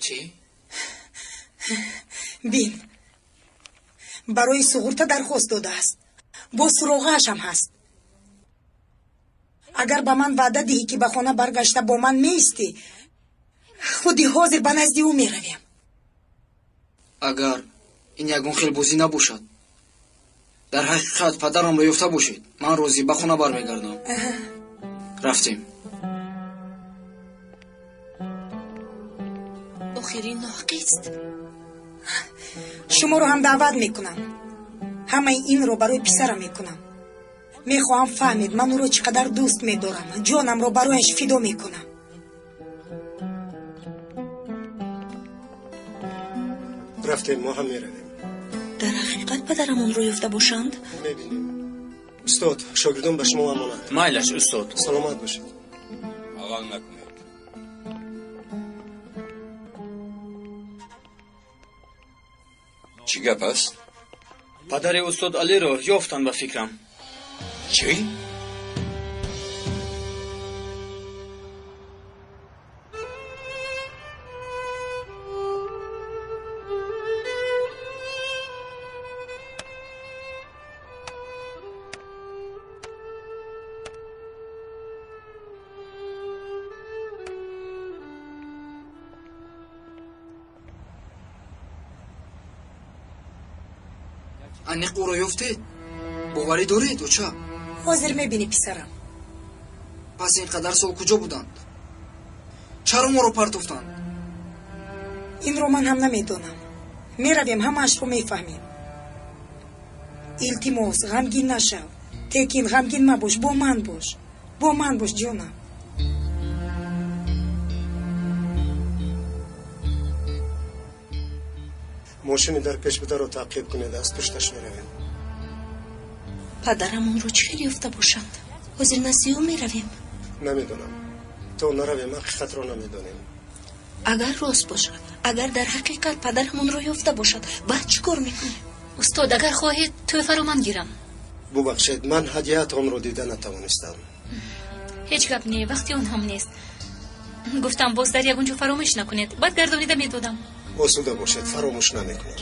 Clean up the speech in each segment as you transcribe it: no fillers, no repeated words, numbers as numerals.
Чӣ? Бин, барои суғурта дархост додааст, боз суроғаашам ҳаст. Агар ба ман ваъда диҳӣ, ки ба хона баргашта бо ман меистӣ, худи ҳозир ба назди ӯ меравем. Агар ин ягон хел бозӣ набошад, дар ҳақиқат падарамро ёфта бошед, ман розӣ, ба хона бармегардам. Рафтем. Охир ин ноҳақист. Шуморо ҳам даъват мекунам. Ҳамаи инро барои писарам мекунам. Мехоҳам фаҳмед, ман ӯро чӣ қадар дӯст медорам, ҷонамро барояш фидо мекунам. Рафтем, мо ҳам меравем. Дар ҳақиқат падарамонро ёфта бошанд? Мебинем. Устод, шогирдон ба шумо амонат. Майлаш, устод. Саломат бошед. Ағал накунед. Чӣ гап аст? Падари устод Алиро ёфтанд, ба фикрам. Чӣ? Аниқ ӯро ёфтед? Боварӣ доред, оча? Ҳозир мебинӣ, писарам. Пас ин қадар сол куҷо буданд? Чаро моро партофтанд? Инро ман ҳам намедонам. Меравем, ҳамаашро мефаҳмем. Илтимос, ғамгин нашав. Текин, ғамгин мабош, бо ман бош, бо ман бош, ҷонам. Мошини дар пеш бударо таъқиб кунед, аз пушташ меравем. Падарамонро чӣ хел ёфта бошанд? Ҳозир назди ӯ меравем. Намедонам, то наравем, ҳақиқатро намедонем. Агар рост бошад, агар дар ҳақиқат падарамонро ёфта бошад, баъд чӣ кор мекунем? Устод, агар хоҳед, тӯҳфаро ман гирам. Бубахшед, ман ҳадияатонро дида натавонистам. Ҳеҷ гап не, вақти он ҳам нест. Гуфтам, боз дар ягон ҷо фаромӯш накунед, баъд гардонида медодам. Осуда бошед, фаромӯш намекунам.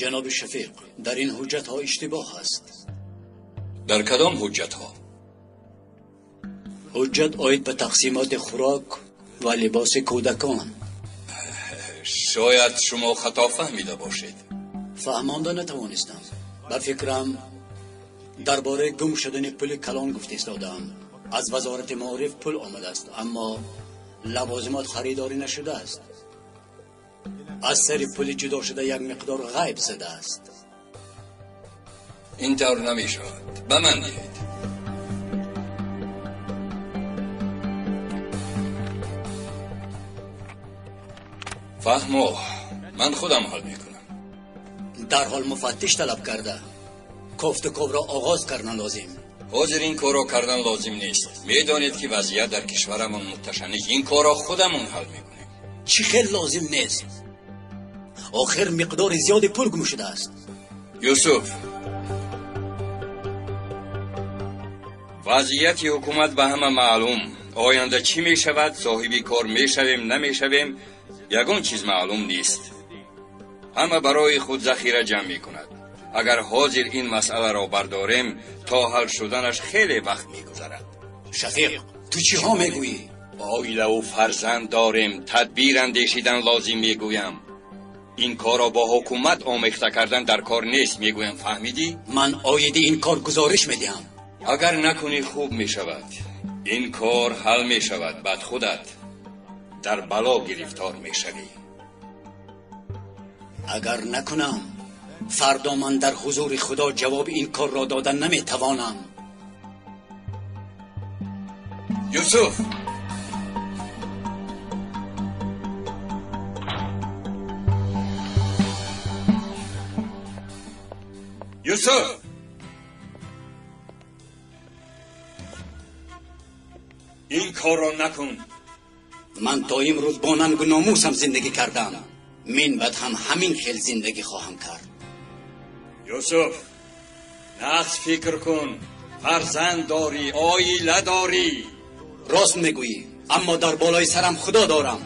Ҷаноби Шафиқ, дар ин ҳуҷҷатҳо иштибоҳ аст. Дар кадом ҳуҷҷатҳо? Ҳуҷҷат оид ба тақсимоти хӯрок ва либоси кӯдакон. Шояд шумо хато фаҳмида бошед. Фаҳмонда натавонистам. Ба фикрам, дар бораи гум шудани пули калон гуфта истодаам. Аз Вазорати маориф пул омадааст, аммо лавозимот харидорӣ нашудааст. Аз сари пули ҷудо шуда як миқдор ғайб задааст. Ин тавр намешавад. Ба ман диҳед. Фаҳмо, ман худам ҳал мекунам. Дарҳол муфаттиш талаб карда, кофту ковро оғоз кардан лозим. Ҳозир ин корро кардан лозим нест. Медонед, ки вазъият дар кишварамон мутташанниҷ. Ин корро худамон ҳал мекунем. Чӣ хел лозим нест? Охир миқдори зиёди пул гум шудааст. Юсуф, вазъияти ҳукумат ба ҳама маълум. Оянда чӣ мешавад, соҳиби кор мешавем, намешавем, ягон чиз маълум нест. Ҳама барои худ захира ҷамъ мекунад. Агар ҳозир ин масъаларо бардорем, то ҳал шуданаш хеле вақт мегузарад. Шафиқ, ту чиҳо мегӯӣ? Оилаву фарзанд дорем, тадбир андешидан лозим мегӯям. Ин корро бо ҳукумат омехта кардан дар кор нест, мегӯям, фаҳмидӣ? Ман оиди ин кор гузориш медиҳам. Агар накунӣ хуб мешавад. Ин кор ҳал мешавад, баъд худат дар бало гирифтор мешавӣ. Агар накунам, фардо ман дар ҳузури Худо ҷавоби ин корро дода наметавонам. Юсуф! Юсуф! Ин корро накун. Ман то имрӯз бо нангу номусам зиндагӣ кардам. Мин баъд ҳам ҳамин хел зиндагӣ хоҳам кард. Юсуф, нағз фикр кун. Фарзанд дорӣ, оила дорӣ. Рост мегӯӣ, аммо дар болои сарам Худо дорам.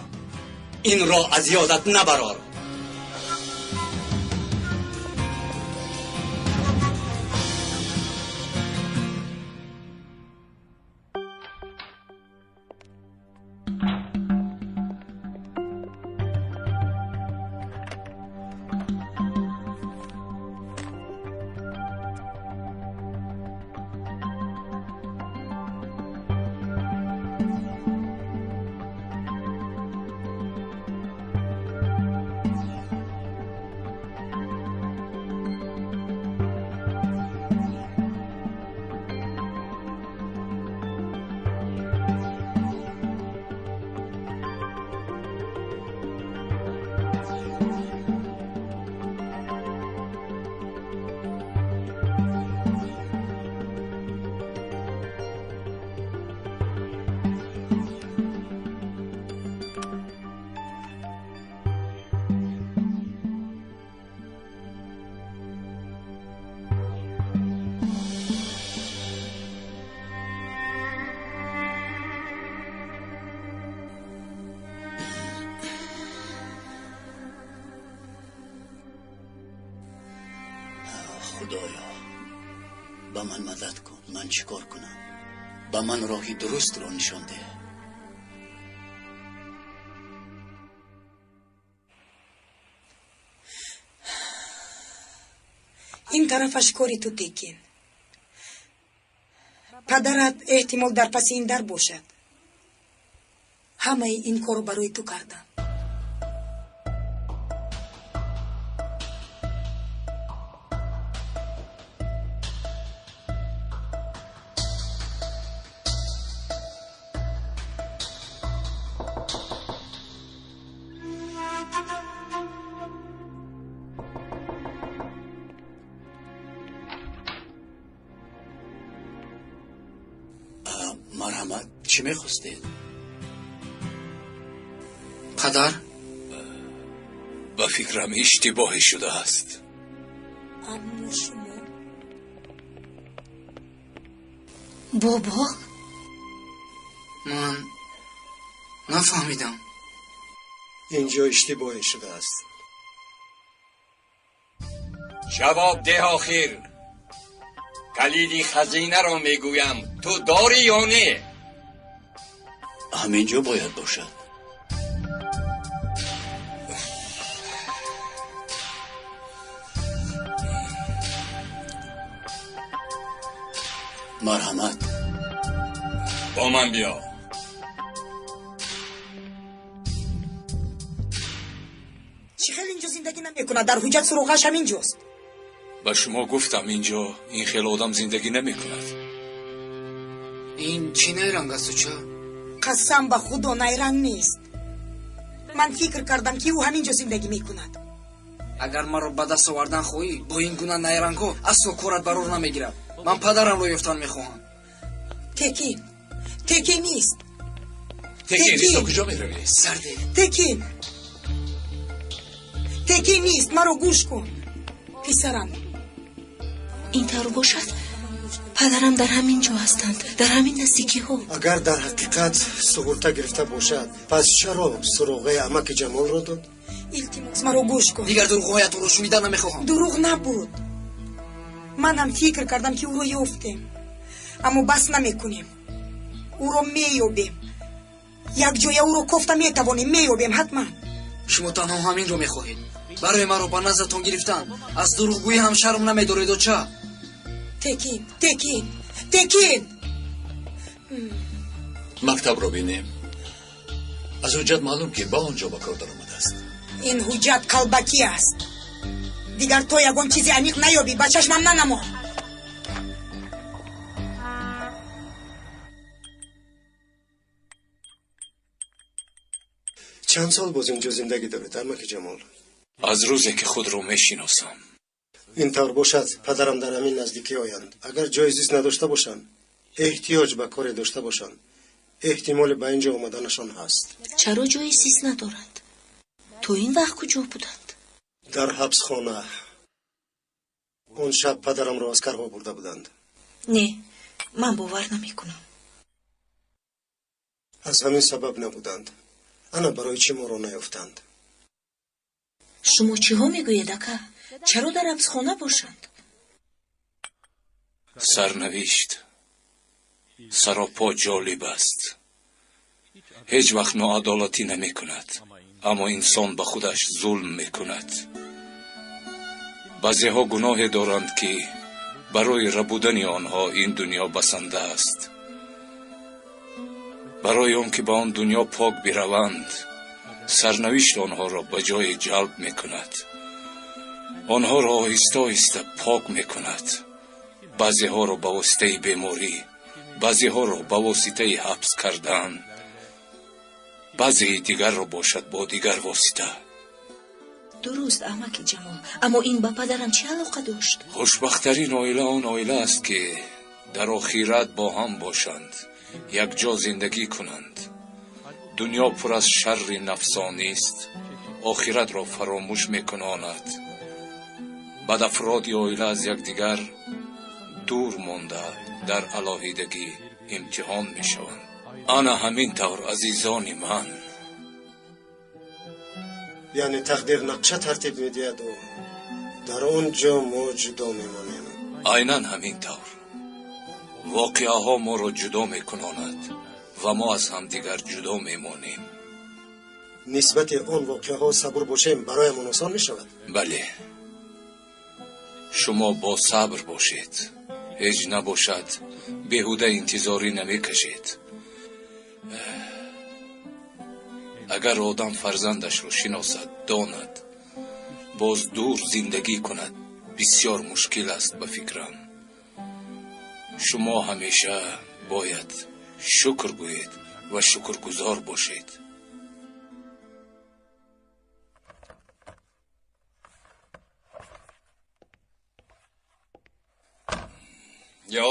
Инро аз ёдат набарор. Худоё, ба ман мадад кун. Ман чӣ кор кунам? Ба ман роҳи дурустро нишон деҳ. Ин тарафаш кори ту, Текин. Падарат эҳтимол дар паси ин дар бошад. Ҳамаи ин корро барои ту кардам. Марҳамат, чӣ мехостед? Падар? Ба фикрам иштибоҳе шудааст. Аммо шумо? Бобо? Ман нафаҳмидам. Инҷо иштибоҳе шудааст. Ҷавоб деҳ охир. Калиди хазинаро мегӯям, ту дорӣ ё не? Ҳамин ҷо бояд бошад. Марҳамат. Бо ман биё. Чӣ хел инҷо зиндагӣ намекунад? Дар ҳуҷҷат суроғааш ҳамин ҷост. Ба шумо гуфтам, инҷо ин хел одам зиндагӣ намекунад. Ин чӣ найранг аст, уча? Қасам ба Худо, найранг нест. Ман фикр кардам, ки ӯ ҳамин ҷо зиндагӣ мекунад. Агар маро ба даст овардан хоҳӣ, бо ин гуна найрангҳо асло корат барор намегирад. Ман падарамро ёфтан мехоҳам. Текин, Текин нест. Текин, то куҷо меравӣ? Сарде. Текин, Текин нест. Маро гӯш кун, писарам. Ин тавр бошад, Падарам дар ҳамин ҷо ҳастанд, дар ҳамин наздикиҳо. Агар дар ҳақиқат суғурта гирифта бошад, пас чаро суроғаи амаки Ҷамолро дод? Илтимос, маро гӯш кун. Дигар дурӯғҳоятонро шунида намехоҳам. Дурӯғ набуд. Ман ҳам фикр кардам, ки ӯро ёфтем, аммо бас намекунем, ӯро меёбем. Якҷоя ӯро кофта метавонем, меёбем ҳатман. Шумо танҳо ҳаминро мехоҳед. Барои маро ба наздатон гирифтан аз дурӯғгӯӣ ҳам шарм намедоред, оча. Текин, Текин, Текин! Мактабро бинем. Аз ҳуҷҷат маълум, ки ба он ҷо ба кор даромадааст. Ин ҳуҷҷат қалбакӣ аст. Дигар то ягон чизи аниқ наёбӣ, ба чашмам нанамо. Чанд сол боз инҷо зиндагӣ доред, амаки Ҷамол? Аз рӯзе ки худро мешиносам. Ин тавр бошад, падарам дар ҳамин наздикӣ оянд. Агар ҷои зист надошта бошанд, эҳтиёҷ ба коре дошта бошанд, эҳтимоли ба ин ҷо омаданашон ҳаст. Чаро ҷои зист надоранд? То ин вақт куҷо буданд? Дар ҳабсхона. Он шаб падарамро аскарҳо бурда буданд. Не, ман бовар намекунам. Аз ҳамин сабаб набуданд. Ана барои чӣ моро наёфтанд. Шумо чиҳо мегӯед, ака? Чаро дар ҳабсхона бошанд? Сарнавишт саропо ҷолиб аст. Ҳеҷ вақт ноадолатӣ намекунад, аммо инсон ба худаш зулм мекунад. Баъзеҳо гуноҳе доранд, ки барои рабудани онҳо ин дунё басанда аст. Барои он ки ба он дунё пок бираванд, сарнавишт онҳоро ба ҷое ҷалб мекунад, онҳоро оҳиста оҳиста пок мекунад. Баъзеҳоро ба воситаи беморӣ, баъзеҳоро ба воситаи ҳабс кардан, баъзеи дигарро бошад бо дигар восита. Дуруст, амаки Ҷамол, аммо ин ба падарам чӣ алоқа дошт? Хушбахттарин оила он оила аст, ки дар охират бо ҳам бошанд, якҷо зиндагӣ кунанд. Дунё пур аз шарри нафсонист, охиратро фаромӯш мекунонад. Баъд афроди оила аз якдигар дур монда, дар алоҳидагӣ имтиҳон мешаванд. Ана ҳамин тавр, азизони ман. Яъне тақдир нақша тартиб медиҳаду дар он ҷо мо ҷудо мемонем. Айнан ҳамин тавр. Воқеаҳо моро ҷудо мекунонад ва мо аз ҳамдигар ҷудо мемонем. Нисбати он воқеаҳо сабур бошем, бароямон осон мешавад. Бале, шумо бо сабр бошед. Ҳеҷ набошад, беҳуда интизорӣ намекашед. Агар одам фарзандашро шиносад, донад, боз дур зиндагӣ кунад, бисёр мушкил аст ба фикрам. Шумо ҳамеша бояд шукр гӯед ва шукргузор бошед.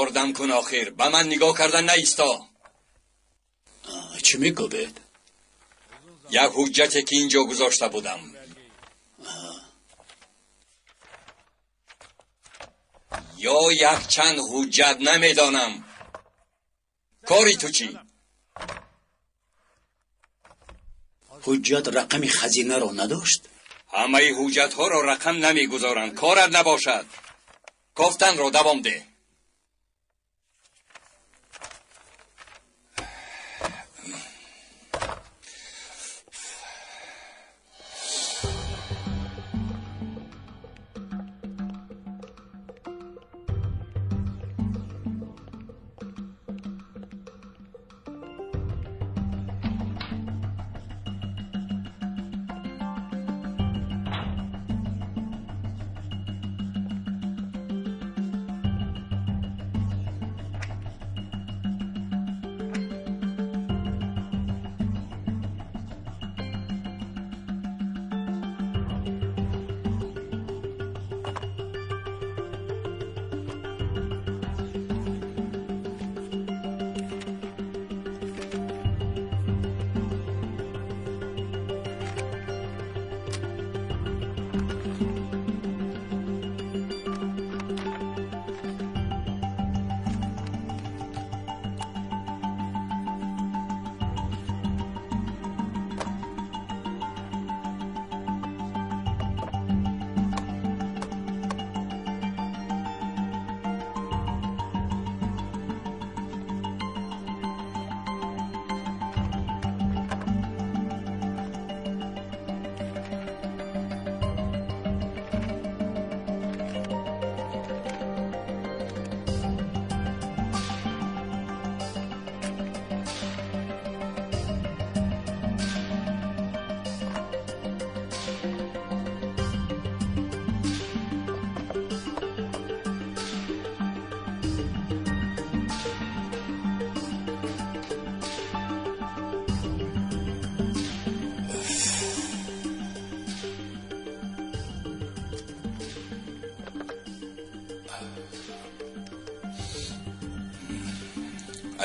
Ёрдам кун охир, ба ман нигоҳ карда наисто. Чӣ мекобед? Як ҳуҷҷате, ки ин ҷо гузошта будам. Ё якчанд ҳуҷҷат, намедонам. Кори ту чӣ? Ҳуҷҷат рақами хазинаро надошт? Ҳамаи ҳуҷҷатҳоро рақам намегузоранд, корат набошад. Кофтанро давом деҳ.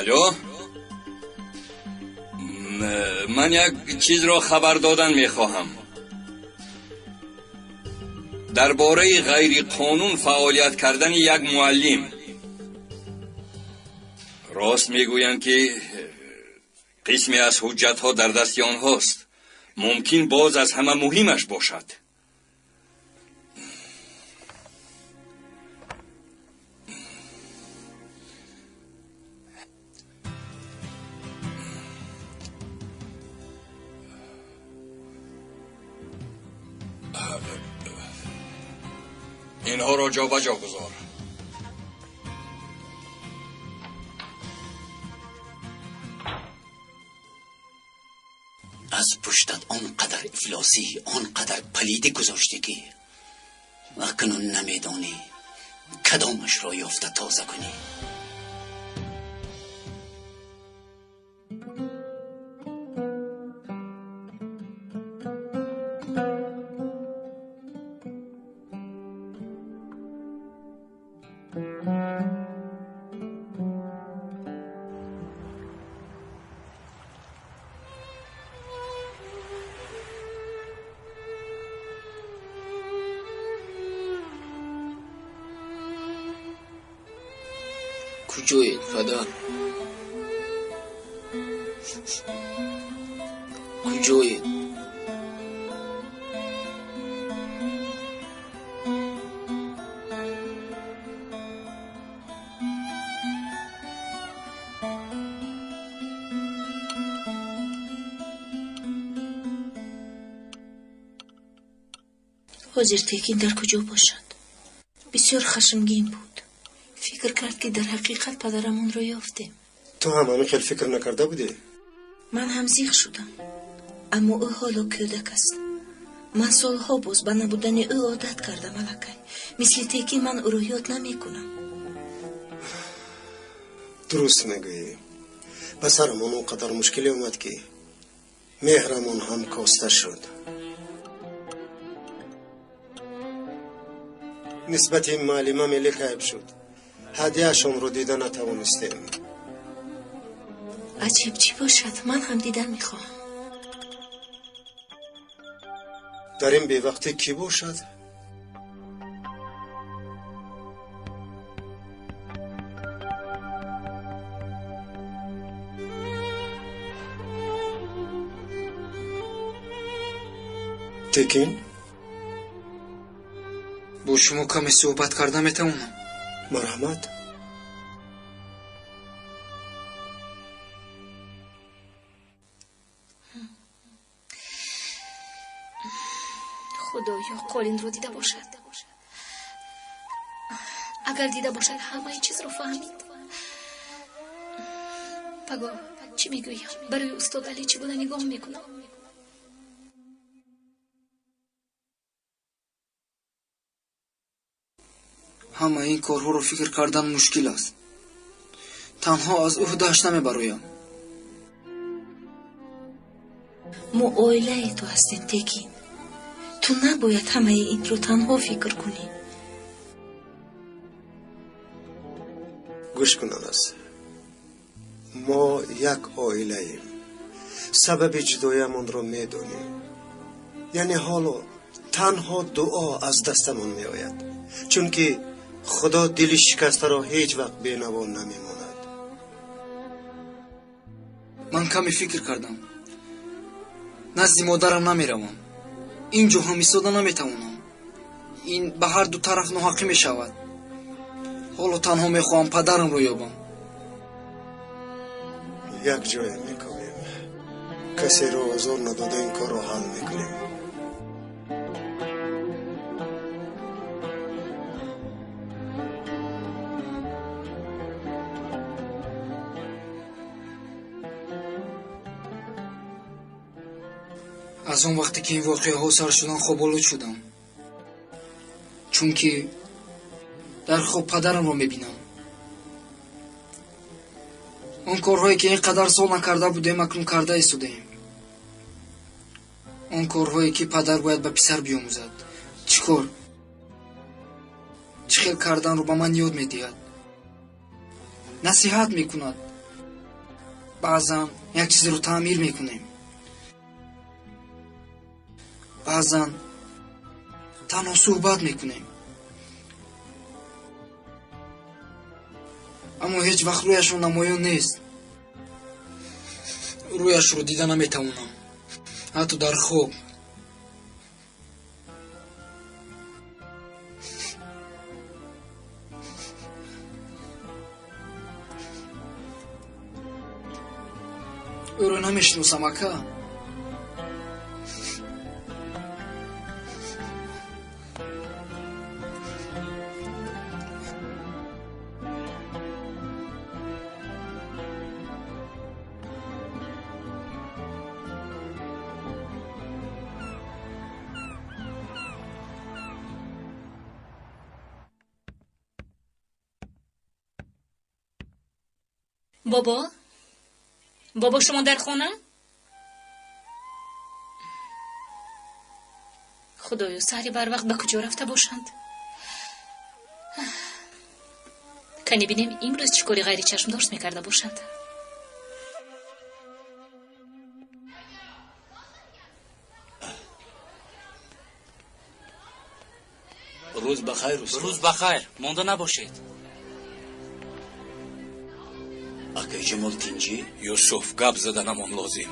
Алло, ман як чизро хабар додан мехоҳам дар бораи ғайриқонун фаъолият кардани як муаллим. Рост мегӯянд, ки қисме аз ҳуҷҷатҳо дар дасти онҳост. Мумкин боз аз ҳама муҳимаш бошад. Инҳоро ҷобаҷо гузор. Аз пуштат он қадар ифлосӣ, он қадар палидӣ гузоштӣ, ки акнун намедонӣ кадомашро ёфта тоза кунӣ. Куҷоед, падар? Куҷоед? Ҳозир Текин дар куҷо бошад? Бисёр хашмгин буд. Фикр кард, ки дар ҳақиқат падарамонро ёфтем. Ту ҳам ҳамин хел фикр накарда будӣ? Ман ҳам зиқ шудам, аммо ӯ ҳоло кӯдак аст. Ман солҳо боз ба набудани ӯ одат кардам аллакай. Мисли Текин ман ӯро ёд намекунам. Дуруст мегӯӣ. Ба сарамон он қадар мушкиле омад, ки меҳрамон ҳам коста шуд. Нисбати муаллима мелик айб шуд. Ҳадияшонро дида натавонистем. Аҷиб чӣ бошад? Ман ҳам дидан мехоҳам. Дар ин бевақтӣ кӣ бошад? Текин? Бо шумо каме суҳбат карда метавонам? Марҳамат. Худоё, қолинро дида бошад. Агар дида бошад, ҳамаи чизро фаҳмид. Пагоҳ чӣ мегӯям? Барои устод Али чӣ гуна нигоҳ мекунам? Ҳамаи ин корҳоро фикр кардан мушкил аст. Танҳо аз ӯҳдааш намебароям. Мо оилаи ту ҳастем, Текин. Ту набояд ҳамаи инро танҳо фикр кунӣ. Гӯш кун, Анас. Мо як оилаем. Сабаби ҷудоямонро медонем. Яъне ҳоло танҳо дуо аз дастамон меояд, чунки худо дили шикастаро ҳеҷ вақт бенаво намемонад. Ман каме фикр кардам. Назди модарам намеравам. Ин ҷо ҳам истода наметавонам. Ин ба ҳар ду тараф ноҳақӣ мешавад. Ҳоло танҳо мехоҳам падарамро ёбам. Як ҷое мекобем. Касеро озор надода ин корро ҳал мекунем. Аз он вақте ки ин воқеаҳо сар шудан, хоболуд шудам, чунки дар хоб падарамро мебинам. Он корҳое ки ин қадар сол накарда будем, акнун карда истодаем. Он корҳое ки падар бояд ба писар биёмӯзад, чӣ кор, чӣ хел карданро ба ман ёд медиҳад, насиҳат мекунад. Баъзан як чизеро таъмир мекунем, баъзан танҳо суҳбат мекунем, аммо ҳеҷ вақт рӯяшон намоён нест. Рӯяшро дида наметавонам, ҳатто дар хоб. Ӯро намешиносам, ака. Бобо, бобо, шумо дар хона? Худоё, саҳри барвақт ба куҷо рафта бошанд? Кани бинем, имрӯз чӣ кори ғайричашмдошт мекарда бошанд. Рӯз ба хайр, устод. Рӯз ба хайр, монда набошед. Акаи Ҷамол тинҷӣ? Юсуф, гап заданамон лозим.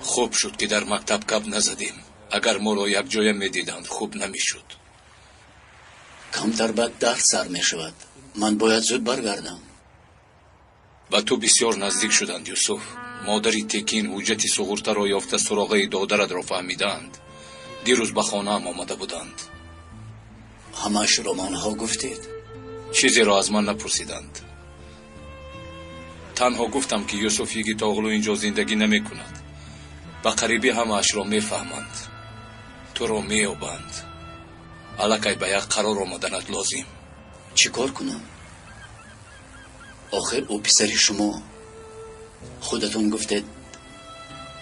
Хуб шуд, ки дар мактаб гап назадем. Агар моро якҷоя медиданд, хуб намешуд. Камтар баъд дарс сар мешавад. Ман бояд зуд баргардам. Ба ту бисёр наздик шуданд, Юсуф. Модари Текин ҳуҷҷати суғуртаро ёфта, суроғаи додаратро фаҳмидаанд. Дирӯз ба хонаам омада буданд. Ҳамаашро ба онҳо гуфтед? Чизеро аз ман напурсиданд. Танҳо гуфтам, ки Юсуф Йигитоғлу ин ҷо зиндагӣ намекунад. Ба қарибӣ ҳамаашро мефаҳманд, туро меёбанд. Аллакай ба як қарор омаданат лозим. Чӣ кор кунам? Охир ӯ писари шумо. Худатон гуфтед,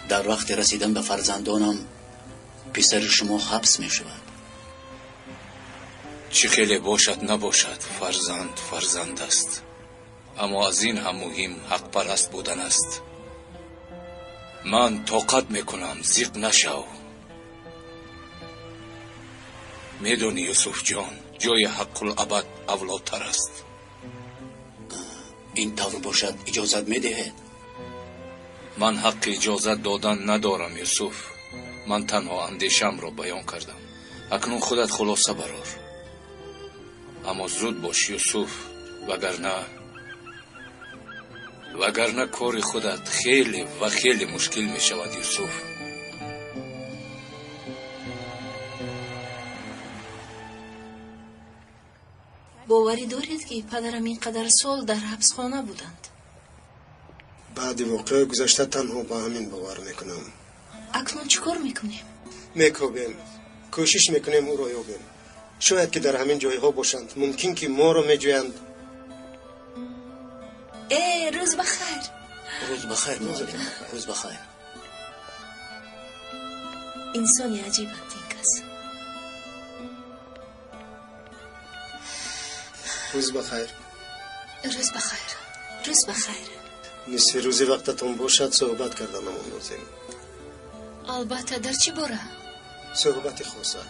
дар вақти расидан ба фарзандонам писари шумо ҳабс мешавад. Чӣ хеле бошад набошад, фарзанд фарзанд аст. Аммо аз ин ҳам муҳим ҳақпараст будан аст. Ман тоқат мекунам, зиқ нашав. Медонӣ, Юсуфҷон, ҷои ҳаққулабад авлотар аст. Ин тавр бошад, иҷозат медиҳед? Ман ҳаққи иҷозат додан надорам, Юсуф. Ман танҳо андешаамро баён кардам. Акнун худат хулоса барор. Аммо зуд бош, Юсуф, вагарна кори худат хеле ва хеле мушкил мешавад, Юсуф. Боварӣ доред, ки падарам ин қадар сол дар ҳабсхона буданд? Баъди воқеаи гузашта танҳо ба ҳамин бовар мекунам. Акнун чӣ кор мекунем? Мекобем, кӯшиш мекунем ӯро ёбем. Шояд ки дар ҳамин ҷойҳо бошанд, мумкин ки моро меҷӯянд. Э, рӯз ба хайр. Рӯз ба хайр, муаллим, рӯз ба хайр. Инсони аҷибанд ин кас. Рӯз ба хайр. Рӯз ба хайр. Рӯз ба хайр. Нисфи рӯзи вақтатон бошад, суҳбат карданамон лозим. Албатта, дар чӣ бора? Суҳбати хоса.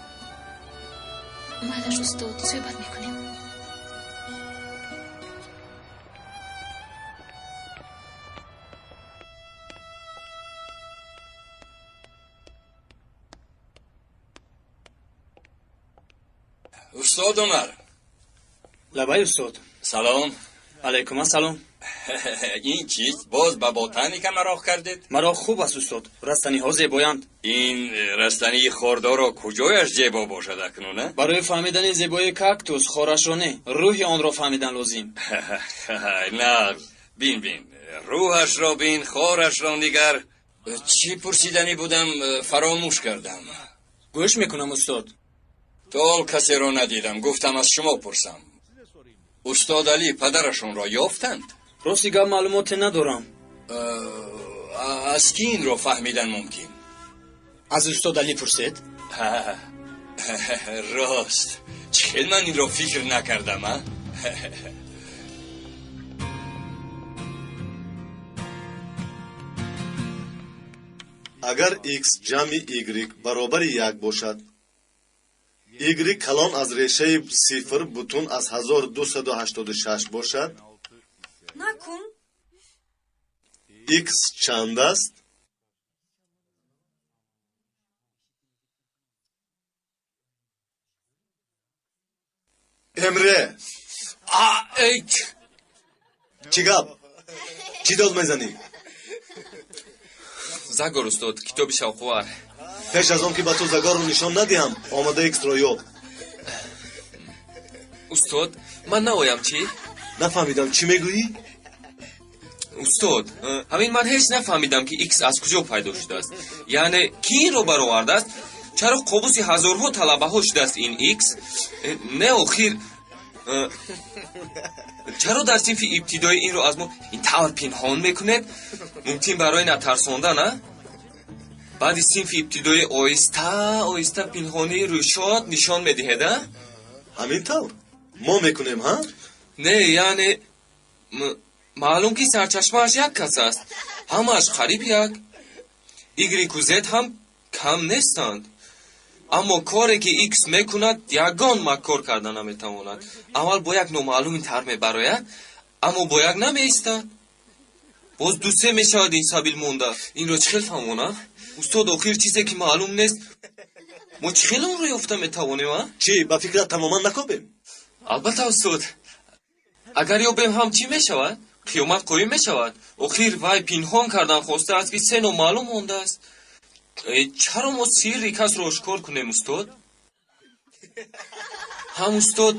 Майлаш, устод, суҳбат мекунем. Устод Умар. Лабай, устод. Салом. Алайкум ассалом. Ин чист? Боз ба ботаника мароқ кардед? Мароқ хуб аст, устод. Растаниҳо зебоянд. Ин растании хордорро куҷояш зебо бошад акнун, а? Барои фаҳмидани зебоии кактус хорашро не, рӯҳи онро фаҳмидан лозим. На, бин, бин, рӯҳашро бин, хорашро нигар. Чӣ пурсиданӣ будам, фаромӯш кардам. Гӯш мекунам, устод. То ҳол касеро надидам, гуфтам аз шумо пурсам. Устод Алӣ падарашонро ёфтанд? Рости гап, маълумоте надорам. Аз кӣ инро фаҳмидан мумкин? Аз устод Алӣ пурсед. Рост, чӣ хел ман инро фикр накардам, а? Агар x ҷамъи y баробари як бошад, y калон аз решаи 0,1286 бошад, Накун. x чанд аст? Эмре! Чӣ гап? Чӣ дод мезанӣ? Загор, устод, китоби шавқовар. Пеш аз он ки ба ту Загорро нишон надиҳам, омада иксро ёб. Устод, ман наоям чӣ? Нафаҳмидам, чӣ мегӯӣ? Устод, ҳамин ман ҳеҷ нафаҳмидам, ки икс аз куҷо пайдо шудааст, яъне кӣ инро баровардааст? Чаро қобуси ҳазорҳо талабаҳо шудааст ин икс? Не, охир чаро дар синфи ибтидоӣ инро аз мо ин тавр пинҳон мекунед? Мумкин, барои натарсондан, а? Баъди синфи ибтидоӣ оҳиста оҳиста пинҳонии рӯйшод нишон медиҳед, а? Ҳамин тавр мо мекунем, ҳа? Не, яъне маълум, ки сарчашмааш як кас аст, ҳамааш қариб як. Игрику зед ҳам кам нестанд, аммо коре ки икс мекунад, ягон маккор карда наметавонад. Аввал бо як номаълуми тар мебарояд, аммо бо як намеистад, боз дусе мешавад. Ин сабил монда, инро чӣ хел фаҳмонам, устод? Охир чизе ки маълум нест, мо чӣ хел онро ёфта метавонем, а? Чӣ, ба фикрат, тамоман накобем? Албатта, устод. Агар ёбем ҳам, чӣ мешавад? Қиёмат қоим мешавад? Охир вай пинҳон кардан хостааст, ки се номаълум мондааст. Чаро мо сирри касро ошкор кунем, устод? Ҳам, устод,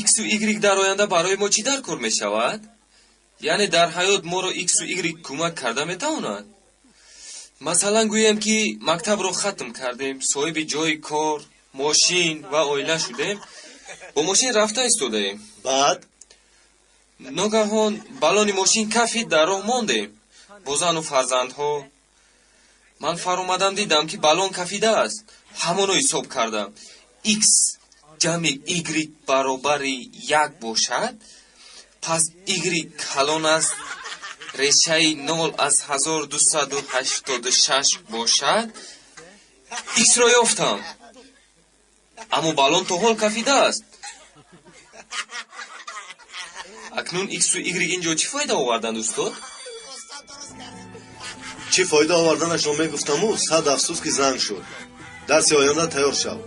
иксу игрик дар оянда барои мо чӣ дар кор мешавад? Яъне дар ҳаёт моро иксу игрик кӯмак карда метавонад? Масалан, гӯем, ки мактабро хатм кардем, соҳиби ҷойи кор, мошин ва оила шудем, бо мошин рафта истодаем. Баъд? Ногаҳон баллони мошин кафид, дар роҳ мондем бо зану фарзандҳо. Ман фаромадам, дидам, ки баллон кафидааст. Ҳамоно ҳисоб кардам: икс ҷамъи игрик баробари як бошад, пас игрик калон аст решаи 0,1286 бошад. Иксро ёфтам, аммо баллон то ҳол кафидааст. Акнун иксу игрик ин ҷо чӣ фоида оварданд, устод? Чӣ фоида оварданашро мегуфтаму, сад афсӯс, ки занг шуд. Дарси оянда тайёр шав.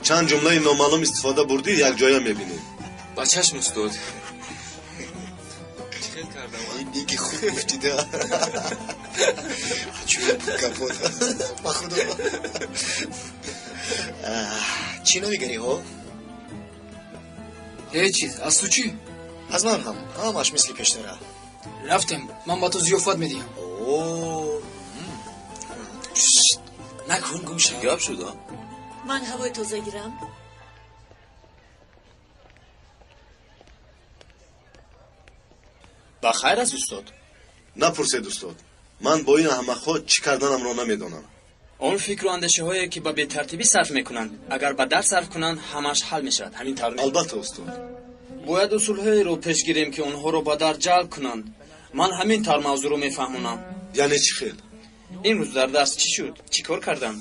Чанд ҷумлаи номаълум истифода бурдӣ, якҷоя мебинем. Ба чашм, устод. Диги хуб гуфтида. Чӯб капот. Ба худо. Чӣ навигарӣ ҳо? Ҳеҷ чиз. Аз ту чӣ? Аз ман ҳам ҳамаш мисли пештара. Рафтем, ман ба ту зиёфат медиҳам. Накун, гум шав. Гап шуд? Ман ҳавои тоза гирам. Ба хайр аст, устод? Напурсед, устод. Ман бо ин аҳмақҳо чӣ карданамро намедонам. Он фикру андешаҳое, ки ба бетартибӣ сарф мекунанд, агар ба дарс сарф кунанд, ҳамааш ҳал мешавад, ҳамин тавр? Албатта, устод. Бояд усулҳоеро пеш гирем, ки онҳоро ба дарс ҷалб кунанд. Ман ҳамин тавр мавзӯъро мефаҳмонам. Яъне чӣ хел? Имрӯз дар дарс чӣ шуд? Чӣ кор карданд?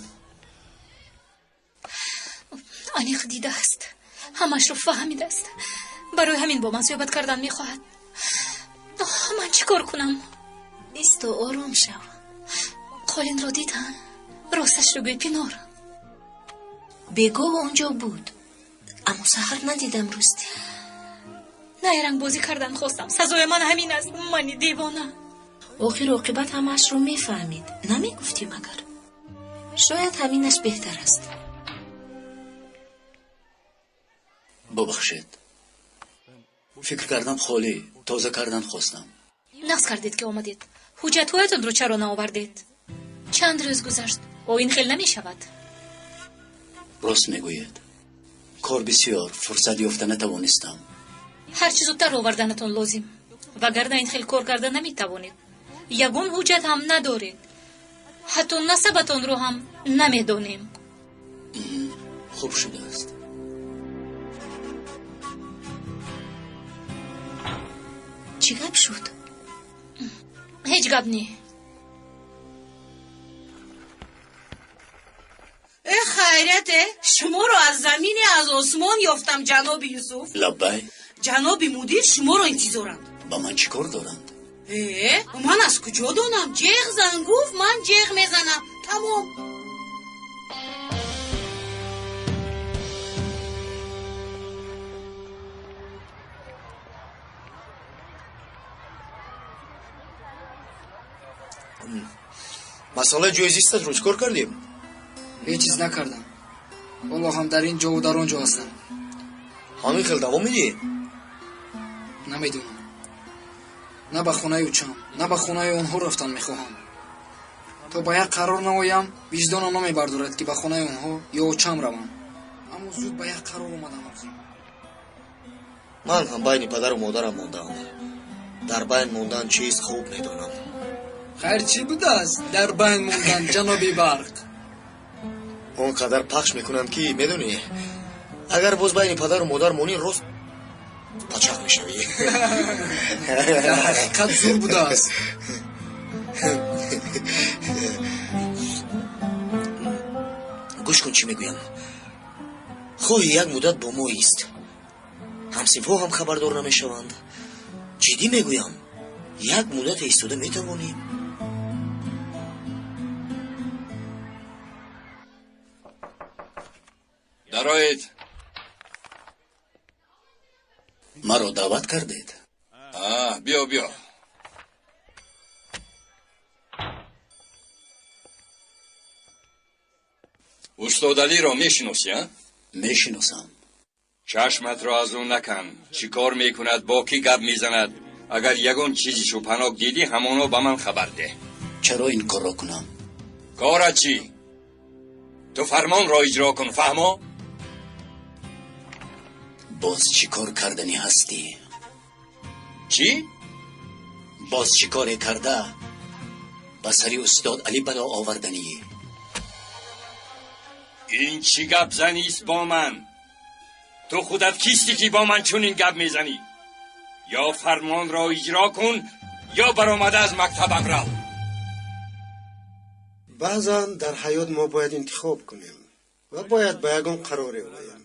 Аниқ дидааст, ҳамашро фаҳмидааст, барои ҳамин бо ман суҳбат кардан мехоҳад. Ман чӣ кор кунам? Исто, ором шав. Қолинро дидан, росташро гӯй, Пинор. Бегоҳ онҷо буд, аммо саҳар надидам, ростӣ. Найрангбозӣ кардан хостам. Сазои ман ҳамин аст, мани девона. Охир оқибат ҳамаашро мефаҳмид, намегуфтӣ магар? Шояд ҳаминаш беҳтар аст. Бубахшед, фикр кардам, холӣ тоза кардан хостам. Нағз кардед, ки омадед. Ҳуҷҷатҳоятонро чаро наовардед? Чанд рӯз гузашт, о, ин хел намешавад. Рост мегӯед, кор бисёр, фурсат ёфта натавонистам. Ҳарчи зудтар оварданатон лозим, вагарна ин хел кор карда наметавонед. Ягон ҳуҷҷат ҳам надоред, ҳатто насабатонро ҳам намедонем. Хуб шудааст. Чӣ гап шуд? Ҳеҷ гап не. Э, хайрате, шуморо аз замине аз осмон ёфтам, ҷаноби Юсуф. Лаббай. Ҷаноби мудир шуморо интизоранд. Ба ман чӣ кор доранд? Э, ман аз куҷо донам? Ҷеғ зан гуфт, ман ҷеғ мезанам, тамом. Масъалаи ҷои зистатро чӣ кор кардӣ? Ҳеҷ чиз накардам. Ҳоло ҳам дар ин ҷову дар он ҷо ҳастам. Ҳамин хел давом медиҳӣ? Намедонам. На ба хонаи учам, на ба хонаи онҳо рафтан мехоҳам. То ба як қарор наоям, виҷдонам намебардорад, ки ба хонаи онҳо ё очам равам. Аммо зуд ба як қарор омадан лозим. Ман ҳам байни падару модарам мондаам. Дар байн мондан чист, хуб медонам. Хайр, чӣ будааст дар байн мондан, ҷаноби Барқ? Он қадар пахш мекунанд, ки медонӣ, агар боз байни падару модар монӣ, рост пачақ мешавӣ. Дар ҳақиқат зур будааст. Гӯш кун, чӣ мегӯям. Хоҳӣ, як муддат бо мо ист. Ҳамсинфҳо ҳам хабардор намешаванд. Ҷиддӣ мегӯям, як муддате истода метавонӣ. Дароед. Маро даъват кардед? Биё, биё. Устод Алиро мешиносӣ, а? Мешиносам. Чашматро аз ӯ накан. Чӣ кор мекунад, бо кӣ гап мезанад, агар ягон чизи шубҳанок дидӣ, ҳамоно ба ман хабар деҳ. Чаро ин корро кунам? Корат чӣ? Ту фармонро иҷро кун, фаҳмо? Боз чӣ кор карданӣ ҳастӣ? Чӣ? Боз чӣ коре карда ба сари устод Алӣ бало оварданӣ? Ин чӣ гап занист бо ман? Ту худат кистӣ, ки бо ман чунин гап мезанӣ? Ё фармонро иҷро кун, ё баромада аз мактабам рав. Баъзан дар ҳаёт мо бояд интихоб кунем ва бояд ба ягон қароре оем.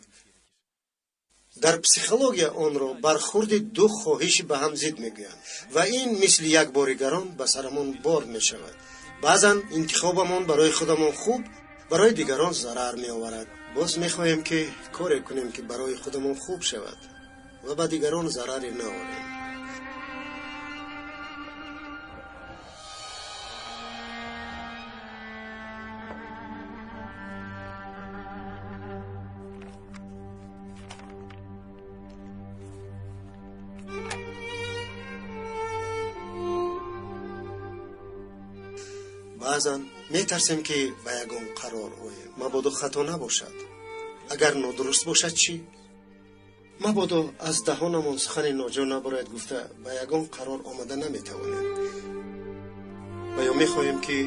Дар психология онро бархурди ду хоҳиши ба ҳам зид мегӯянд ва ин мисли як бори гарон ба сарамон бор мешавад. Баъзан интихобамон барои худамон хуб, барои дигарон зарар меоварад. Боз мехоҳем, ки коре кунем, ки барои худамон хуб шавад ва ба дигарон зараре наорем. Баъзан метарсем, ки ба ягон қарор оем, мабодо хато набошад. Агар нодуруст бошад чӣ? Мабодо аз даҳонамон сухани ноҷо набарояд гуфта, ба ягон қарор омада наметавонем. Ва ё мехоҳем, ки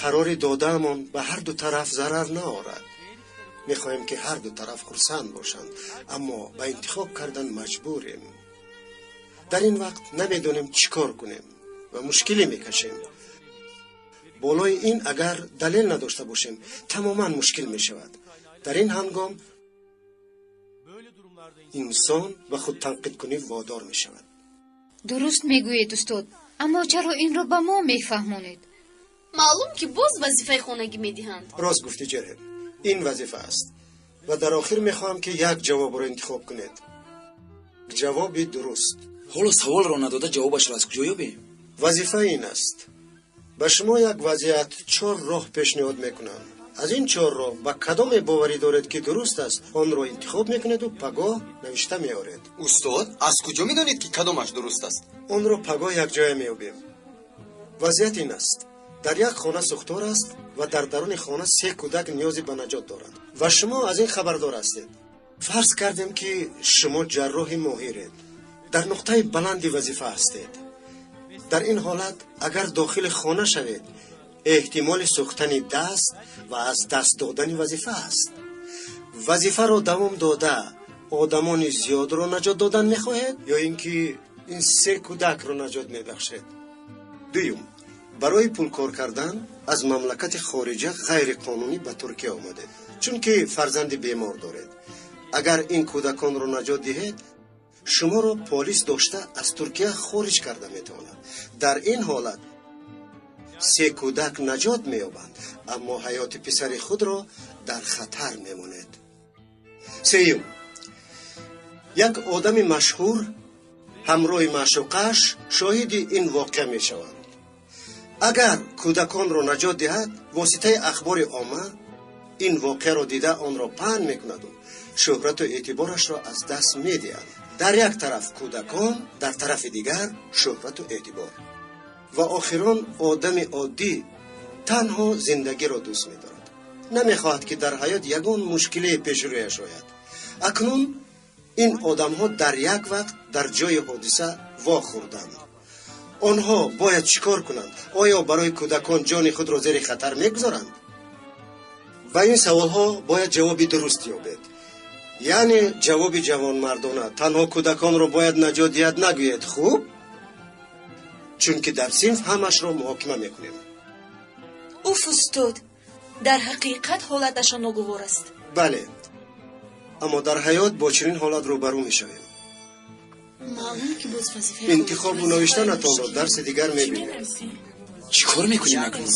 қарори додаамон ба ҳарду тараф зарар наорад. Мехоҳем, ки ҳарду тараф хурсанд бошанд, аммо ба интихоб кардан маҷбурем. Дар ин вақт намедонем, чӣ кор кунем ва мушкиле мекашем. Болои ин, агар далел надошта бошем, тамоман мушкил мешавад. Дар ин ҳангом инсон ба худтанқидкунӣ водор мешавад. Дуруст мегӯед, устод, аммо чаро инро ба мо мефаҳмонед? Маълум, ки боз вазифаи хонагӣ медиҳанд. Рост гуфтӣ, Ҷерем, ин вазифа аст ва дар охир мехоҳам, ки як ҷавобро интихоб кунед, ҷавоби дуруст. Ҳоло саволро надода, ҷавобашро аз куҷо ёбем? Вазифа ин аст: ба шумо як вазъият, чор роҳ пешниҳод мекунам. Аз ин чор роҳ ба кадоме боварӣ доред, ки дуруст аст, онро интихоб мекунеду пагоҳ навишта меоред. Устод, аз куҷо медонед, ки кадомаш дуруст аст? Онро пагоҳ якҷоя меёбем. Вазъият ин аст: дар як хона сӯхтор аст ва дар даруни хона се кӯдак ниёзе ба наҷот доранд ва шумо аз ин хабардор ҳастед. Фарз кардем, ки шумо ҷарроҳи моҳиред, дар нуқтаи баланди вазифа ҳастед. Дар ин ҳолат, агар дохили хона шавед, Эҳтимоли сӯхтани даст ва аз даст додани вазифа аст. Вазифаро давом дода одамони зиёдро наҷот додан мехоҳед ё ин ки ин се кӯдакро наҷот мебахшед? Дуюм, барои пулкор кардан аз мамлакати хориҷа ғайриқонунӣ ба Туркия омадед, чунки фарзанди бемор доред. Агар ин кӯдаконро наҷот диҳед, шуморо полис дошта аз Туркия хориҷ карда метавонад. Дар ин ҳолат се кӯдак наҷот меёбанд, аммо ҳаёти писари худро дар хатар мемонед. Сеюм, як одами машҳур ҳамроҳи маъшуқааш шоҳиди ин воқеа мешаванд. Агар кӯдаконро наҷот диҳад, воситаи ахбори омма ин воқеаро дида онро паҳн мекунаду шӯҳрату эътиборашро аз даст медиҳад. Дар як тараф кӯдакон, дар тарафи дигар шӯҳрату эътибор. Ва охирон, одами оддӣ танҳо зиндагиро дӯст медорад, намехоҳад ки дар ҳаёт ягон мушкиле пеши рӯяш ояд. Акнун ин одамҳо дар як вақт дар ҷои ҳодиса вохӯрданд. Онҳо бояд чӣ кор кунанд? Оё барои кӯдакон ҷони худро зери хатар мегузоранд? Ба ин саволҳо бояд ҷавоби дуруст ёбед, яъне ҷавоби ҷавонмардона. Танҳо кӯдаконро бояд наҷот диҳад нагӯед, хуб? Чунки дар синф ҳамашро муҳокима мекунем. Уф, устод, дар ҳақиқат ҳолаташон ногувор аст. Бале, аммо дар ҳаёт бо чунин ҳолат рӯбарӯ мешавем. Маълум ки боз вазифаи Интихобу навиштанатонро дарси дигар мебинем. Чӣ кор мекунем акнун?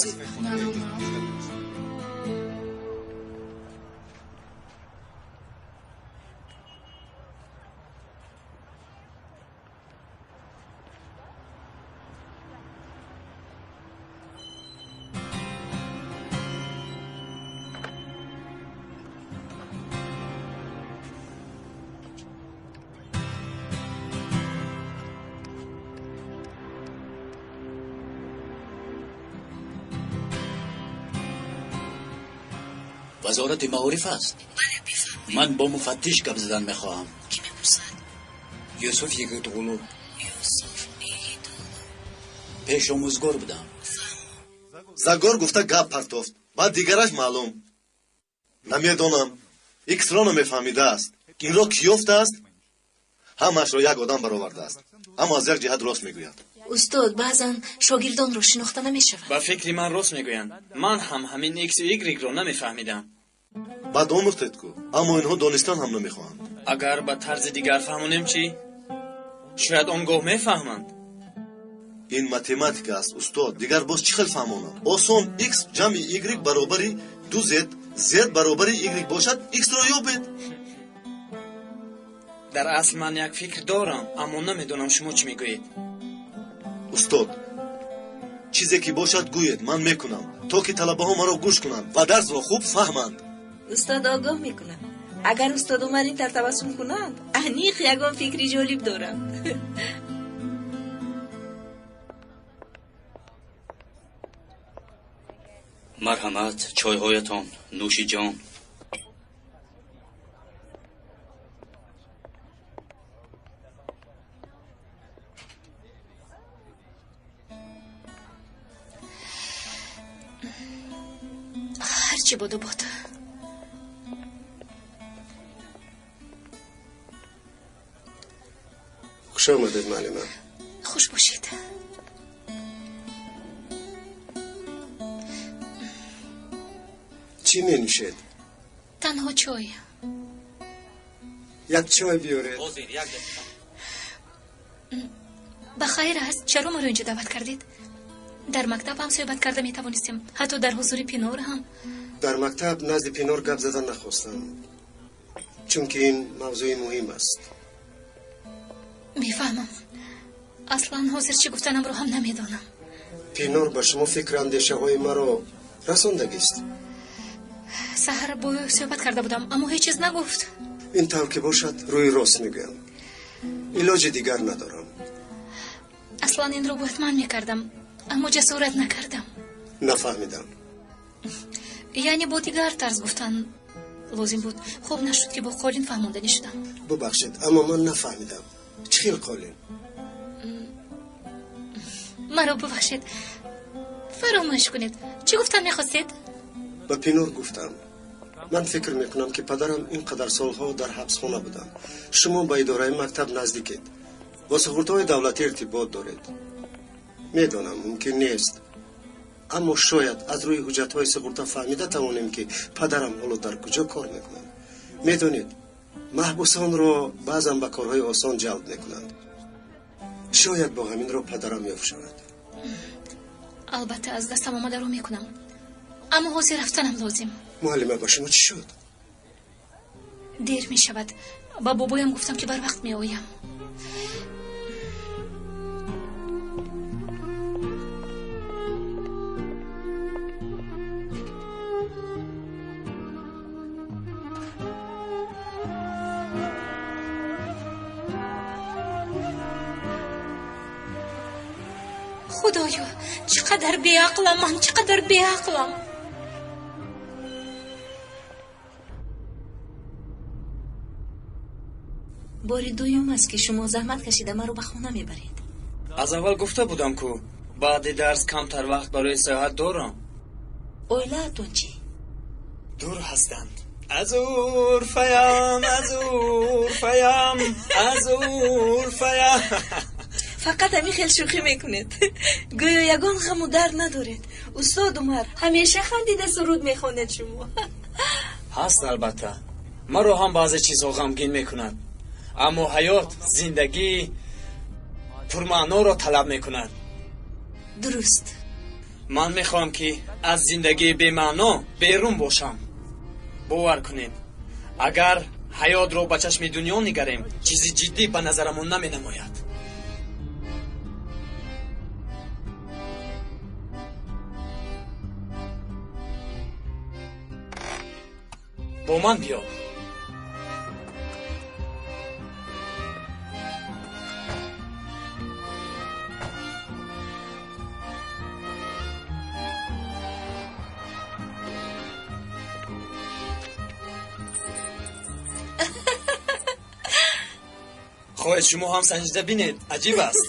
Вазорати маориф аст? Ман бо муфаттиш гап задан мехоҳам. Кӣ мепурсад? Юсуф Йигитғулу. Пешомӯзгор будам. Загор гуфта гап партофт, баъд дигараш маълум. Намедонам, иксро намефаҳмидааст. Инро кӣ ёфтааст? Ҳамаашро як одам баровардааст, аммо аз як ҷиҳат рост мегӯяд. Устод, баъзан шогирдонро шинохта намешавад. Ба фикри ман рост мегӯянд. Ман ҳам ҳамин иксу игрекро намефаҳмидам. Баъд омӯхтед ку, аммо инҳо донистан ҳам намехоҳанд. Агар ба тарзи дигар фаҳмонем чӣ? Шояд он гоҳ мефаҳманд. Ин математика аст, устод, дигар боз чӣ хел фаҳмонам? Осон: x ҷамъи y баробари ду z, z баробари y бошад, x-ро ёбед. Дар асл ман як фикр дорам, аммо намедонам шумо чӣ мегӯед. Устод, чизе ки бошад гӯед, ман мекунам, то ки талабаҳо маро гӯш кунанд ва дарсро хуб фаҳманд. Устод огоҳ мекунад. Агар устод Умар ин тар табассум кунанд, аниқ ягон фикри ҷолиб доранд. Марҳамат, чойҳоятон, нӯши ҷон. Ҳарчи боду бод. Хуш омадед, муаллима. Хуш бошед. Чӣ менӯшед? Танҳо чой. Як чой биёред. Ҳозир, як дақиқа. Ба хайр аст, чаро маро инҷо даъват кардед? Дар мактаб ҳам суҳбат карда метавонистем, ҳатто дар ҳузури Пинор ҳам. Дар мактаб назди Пинор гап задан нахостам, чунки ин мавзӯи муҳим аст. Мефаҳмам. Аслан ҳозир чӣ гуфтанамро ҳам намедонам. Пинор ба шумо фикру андешаҳои маро расондагист? Саҳар бо ӯ суҳбат карда будам, аммо ҳеҷ чиз нагуфт. Ин тавр ки бошад, рӯи рост мегӯям, илоҷи дигар надорам. Аслан инро бояд ман мекардам, аммо ҷасорат накардам. Нафаҳмидам. Яъне бо дигар тарз гуфтан лозим буд. Хуб нашуд ки бо қолин фаҳмонданӣ шудам. Бубахшед, аммо ман нафаҳмидам. Чӣ хел қолин? Маро бубахшед, Фаромӯш кунед. Чӣ гуфтан мехостед? Ба Пинур гуфтам. Ман фикр мекунам, ки падарам ин қадар солҳо дар ҳабсхона буданд. Шумо ба идораи мактаб наздикед. Бо суғуртаҳои давлатӣ иртибот доред. Медонам, мумкин нест. Аммо шояд аз рӯи ҳуҷҷатҳои суғурта фаҳмида тавонем, ки падарам ҳоло дар куҷо кор мекунад. Медонед, маҳбусонро баъзан ба корҳои осон ҷалб мекунанд. Шояд бо ҳамин роҳ падарам ёфт шавад. Албатта, аз дастам омадаро мекунам. Аммо ҳозир рафтанам лозим. Муаллима, ба шумо чӣ шуд? Дер мешавад. Ба бобоям гуфтам, ки барвақт меоям. Худоё, чӣ қадар беақлам ман, чӣ қадар беақлам. Бори дуюм аст, ки шумо заҳмат кашида маро ба хона мебаред. Аз аввал гуфта будам, ку баъди дарс камтар вақт барои сайёҳат дорам. Оилаатон чӣ? Дур ҳастанд. Аз Урфаям, аз Урфаям, аз Урфаям. Фақат ҳамин хел шӯхӣ мекунед. Гӯё ягон ғаму дард надоред. Устод Умар, ҳамеша хандида суруд мехонед шумо. Ҳаст, албатта. Маро ҳам баъзе чизҳо ғамгин мекунад. Аммо ҳаёт зиндагии пурмаъноро талаб мекунад. Дуруст. Ман мехоҳам, ки аз зиндагии бемаъно берун бошам. Бовар кунед, агар ҳаётро ба чашми дунё нигарем, чизи ҷиддӣ ба назарамон наменамояд. Бо ман биё. Хоҳед, шумо ҳам санҷида бинед, аҷиб аст.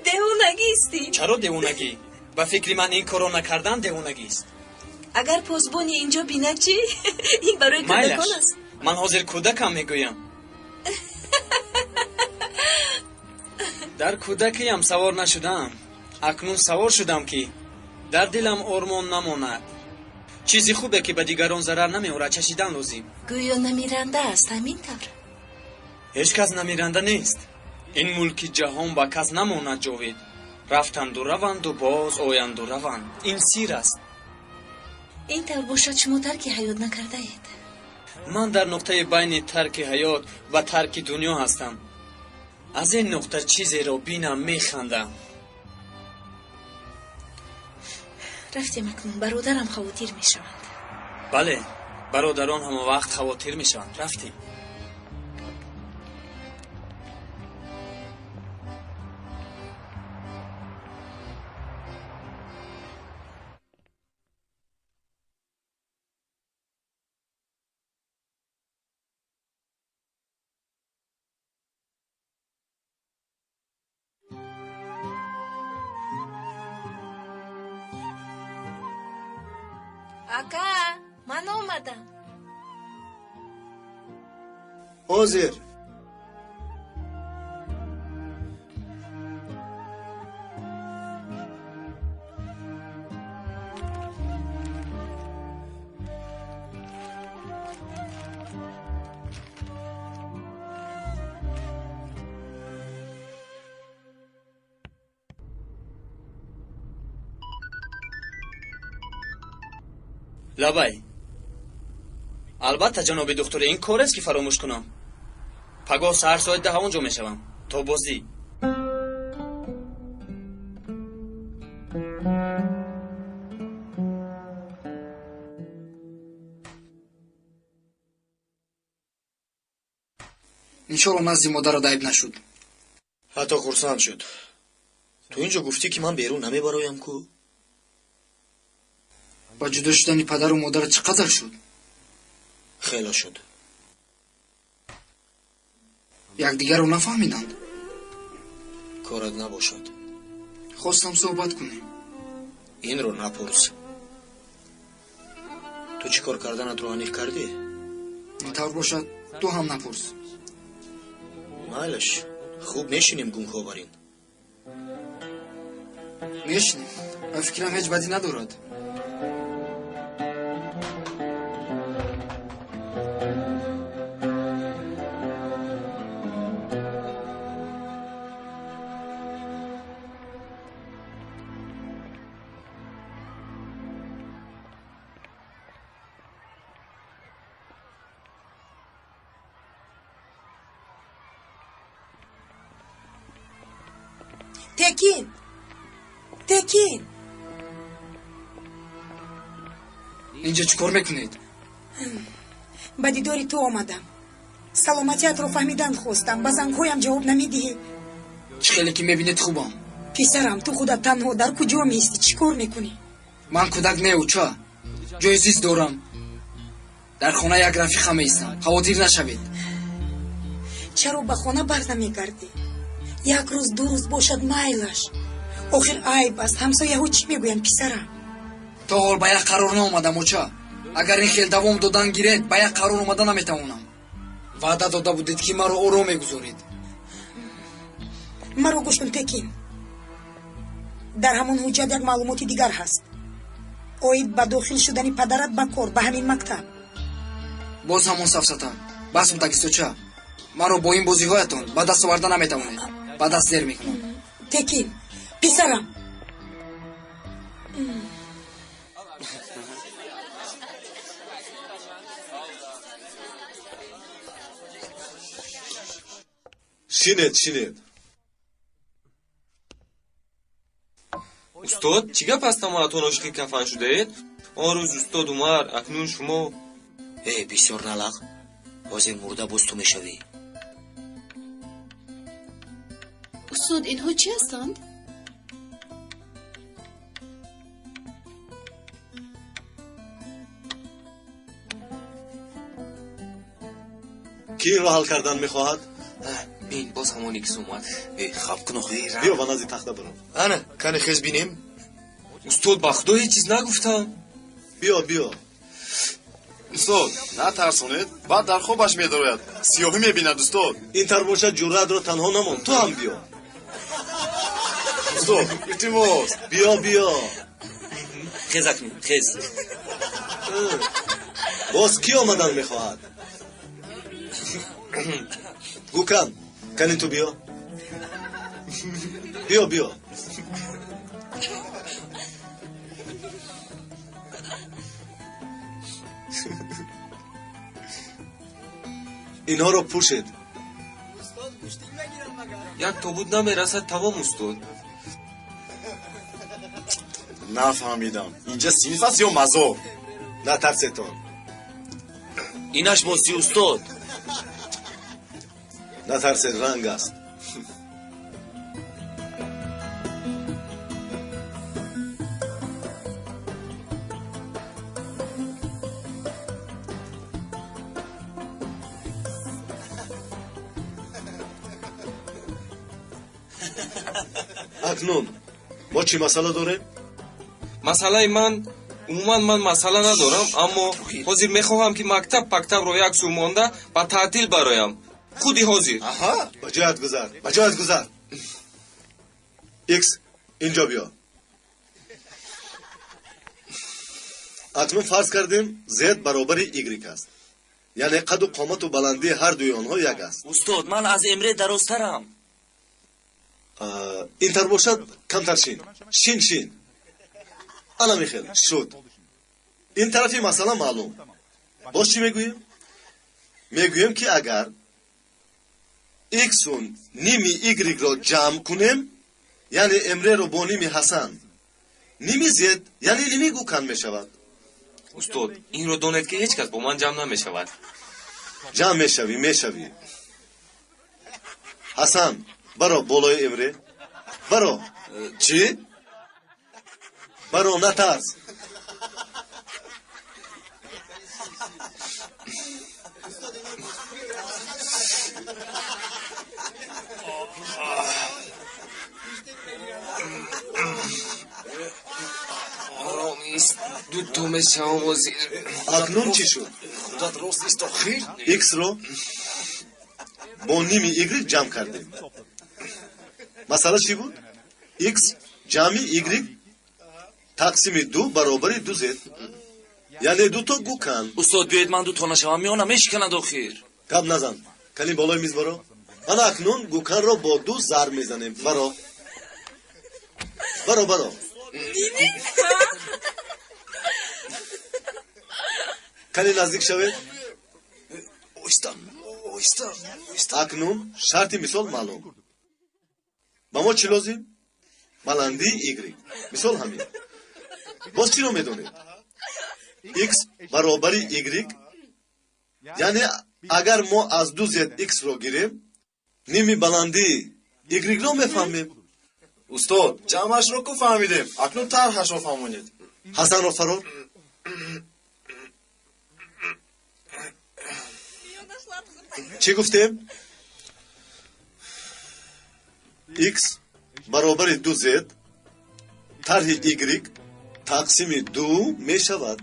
Девонагистӣ. Чаро девонагӣ? Ба фикри ман, ин корро накардан девонагист. Агар посбони инҷо бинад чӣ? Ин барои кӯдакон аст. Ман ҳозир кӯдакам мегӯям. Дар кӯдакиам савор нашудаам. Акнун савор шудам, ки дар дилам ормон намонад. Чизи хубе, ки ба дигарон зарар намеорад, чашидан лозим. Гӯё намиранда аст, ҳамин тавр? Ҳеҷ кас намиранда нест. Ин мулки ҷаҳон ба кас намонад ҷовид. Рафтанду раванду боз оянду раванд. Ин сир аст. Ин тавр бошад, шумо тарки ҳаёт накардаед. Ман дар нуқтаи байни тарки ҳаёт ва тарки дунё ҳастам. Аз ин нуқта чизеро бинам, механдам. Рафтем акнун, бародарам хавотир мешаванд. Бале, бародарон ҳама вақт хавотир мешаванд. Рафтем. Ака, ман омадам. Ҳозир. Лабай. Албатта, ҷаноби духтур, ин корест, ки фаромӯш кунам. Пагоҳ саҳар соати 10 он ҷо мешавам. То боздид. Иншолло, назди модарат айб нашуд. Ҳатто хурсанд шуд. Ту ин ҷо гуфтӣ, ки ман берун намебароям ку. Ба ҷудо шудани падару модарат чӣ қадар шуд? Хело шуд. Якдигарро нафаҳмиданд? Корат набошад. Хостам суҳбат кунем. Инро напурс. Ту чӣ кор карданатро аниқ кардӣ? Ин тавр бошад, ту ҳам напурс. Майлаш, хуб мешинем гумҳо бар ин. Мешинем. Ба фикрам, ҳеҷ бадӣ надорад. Текин, Текин! Инҷо чӣ кор мекунед? Ба дидори ту омадам. Саломатиатро фаҳмидан хостам. Ба зангҳоям ҷавоб намедиҳӣ. Чӣ хеле ки мебинед, хубам. Писарам, ту худат танҳо дар куҷо меистӣ? Чӣ кор мекунӣ? Ман кӯдак не, уча. Ҷои зист дорам. Дар хона як рафиқа меистам. Хавотир нашавед. Чаро ба хона бар намегардӣ? Як рӯз, 2 рӯз бошад, майлаш. Охир айб аст. Ҳамсояҳо чӣ мегӯянд, писарам? То ҳол ба як қарор наомадам, оча. Агар ин хел давом додан гиред, ба як қарор омада наметавонам. Ваъда дода будед, ки маро ором мегузоред. Маро гӯш кун, Текин. Дар ҳамон ҳуҷҷат як маълумоти дигар ҳаст оид ба дохил шудани падарат ба кор ба ҳамин мактаб. Боз ҳамон сафсата. Бас мутакисточа. Маро бо ин бозиҳоятон ба даст оварда наметавонед. Ба даст зер мекунам. Текин, писарам. Шинед, шинед. Устод, чӣ гап аст, ҳамаатон ошиқи кафан шудаед? Он рӯз устод Умар, акнун шумо. Э, бисёр налақ, ҳозир мурда боз ту мешавӣ. Устод, инҳо чӣ ҳастанд? Кӣ инро ҳал кардан мехоҳад? Бин, боз ҳамон икс омад. Э, хаб кун охи. Биё, ба назди тахта биро. Ана, кане хез бинем. Устод, ба худо ҳеҷ чиз нагуфтам. Биё, биё. Устод, натарсонед, баъд дар хобаш медарояд, сиёҳӣ мебинад, устод. Ин тар бошад, ҷуръатро танҳо намон, ту ҳам биё. Устод, илтимос. Биё, биё. Хез акнун, хез. Боз кӣ омадан мехоҳад? Гукан, кани ту биё. Биё, биё. Инҳоро пӯшед. Як тобут намерасад, тамом, устод. Нафаҳмидам, инҷа синф аст ё мазор? Натарсетон. Инаш босӣ, устод. Натарсед, ранг аст. Акнун мо чӣ масъала дорем? Масъалаи ман, умуман ман масъала надорам, аммо ҳозир мехоҳам, ки мактаб пактабро як сӯ монда ба таътил бароям. Худи ҳозир. Аҳа, ба ҷоят гузар, ба ҷоят гузар. Икс, инҷо биё. Акнун фарз кардем, z баробари y аст. Яъне қаду қомату баландии ҳар дуи онҳо як аст. Устод, ман аз Эмре дарозтарам. Ин тар бошад, камтар шин. Шин, шин. Ана михел, шуд. Ин тарафи масъала маълум. Боз чӣ мегӯем? Мегӯем, ки агар иксу ними y-ро ҷамъ кунем, яъне Эмреро бо ними Ҳасан, ними з, яъне ними Гукан мешавад. Устод, инро донед, ки ҳеҷ кас бо ман ҷамъ намешавад. Ҷамъ мешавӣ, мешавӣ. Ҳасан, баро болои Эмре. Баро. Чӣ? Баро, натарс. мешавам ҳозир. Акнун чӣ шуд? Худат рост ист охир. Иксро бо ними игрек ҷамъ кардем. Масъала чӣ буд? Икс ҷамъи игрек тақсими ду баробари ду зед, яъне дуто гукан. Устод, биёед ман дуто нашавам, миёна мешиканад охир. Гап назан, кани болои миз баро. Ана акнун гуканро бо ду зарб мезанем. Баро, баро, баро. Кани наздик шавед. Оҳиста, оҳиста, оҳиста. Акнун шарти мисол маълум. Ба мо чӣ лозим? Баландии игрек. Мисол ҳамин. Боз чиро медонед? Икс баробари игрек, яъне агар мо аз ду зед иксро гирем, ними баландии игрекро мефаҳмем. Устод, ҷамъашро ку фаҳмидем, акнун тарҳашро фаҳмонед. Ҳасанро фарор. Чӣ гуфтем? Икс баробари ду зед тарҳи игрек тақсими ду мешавад.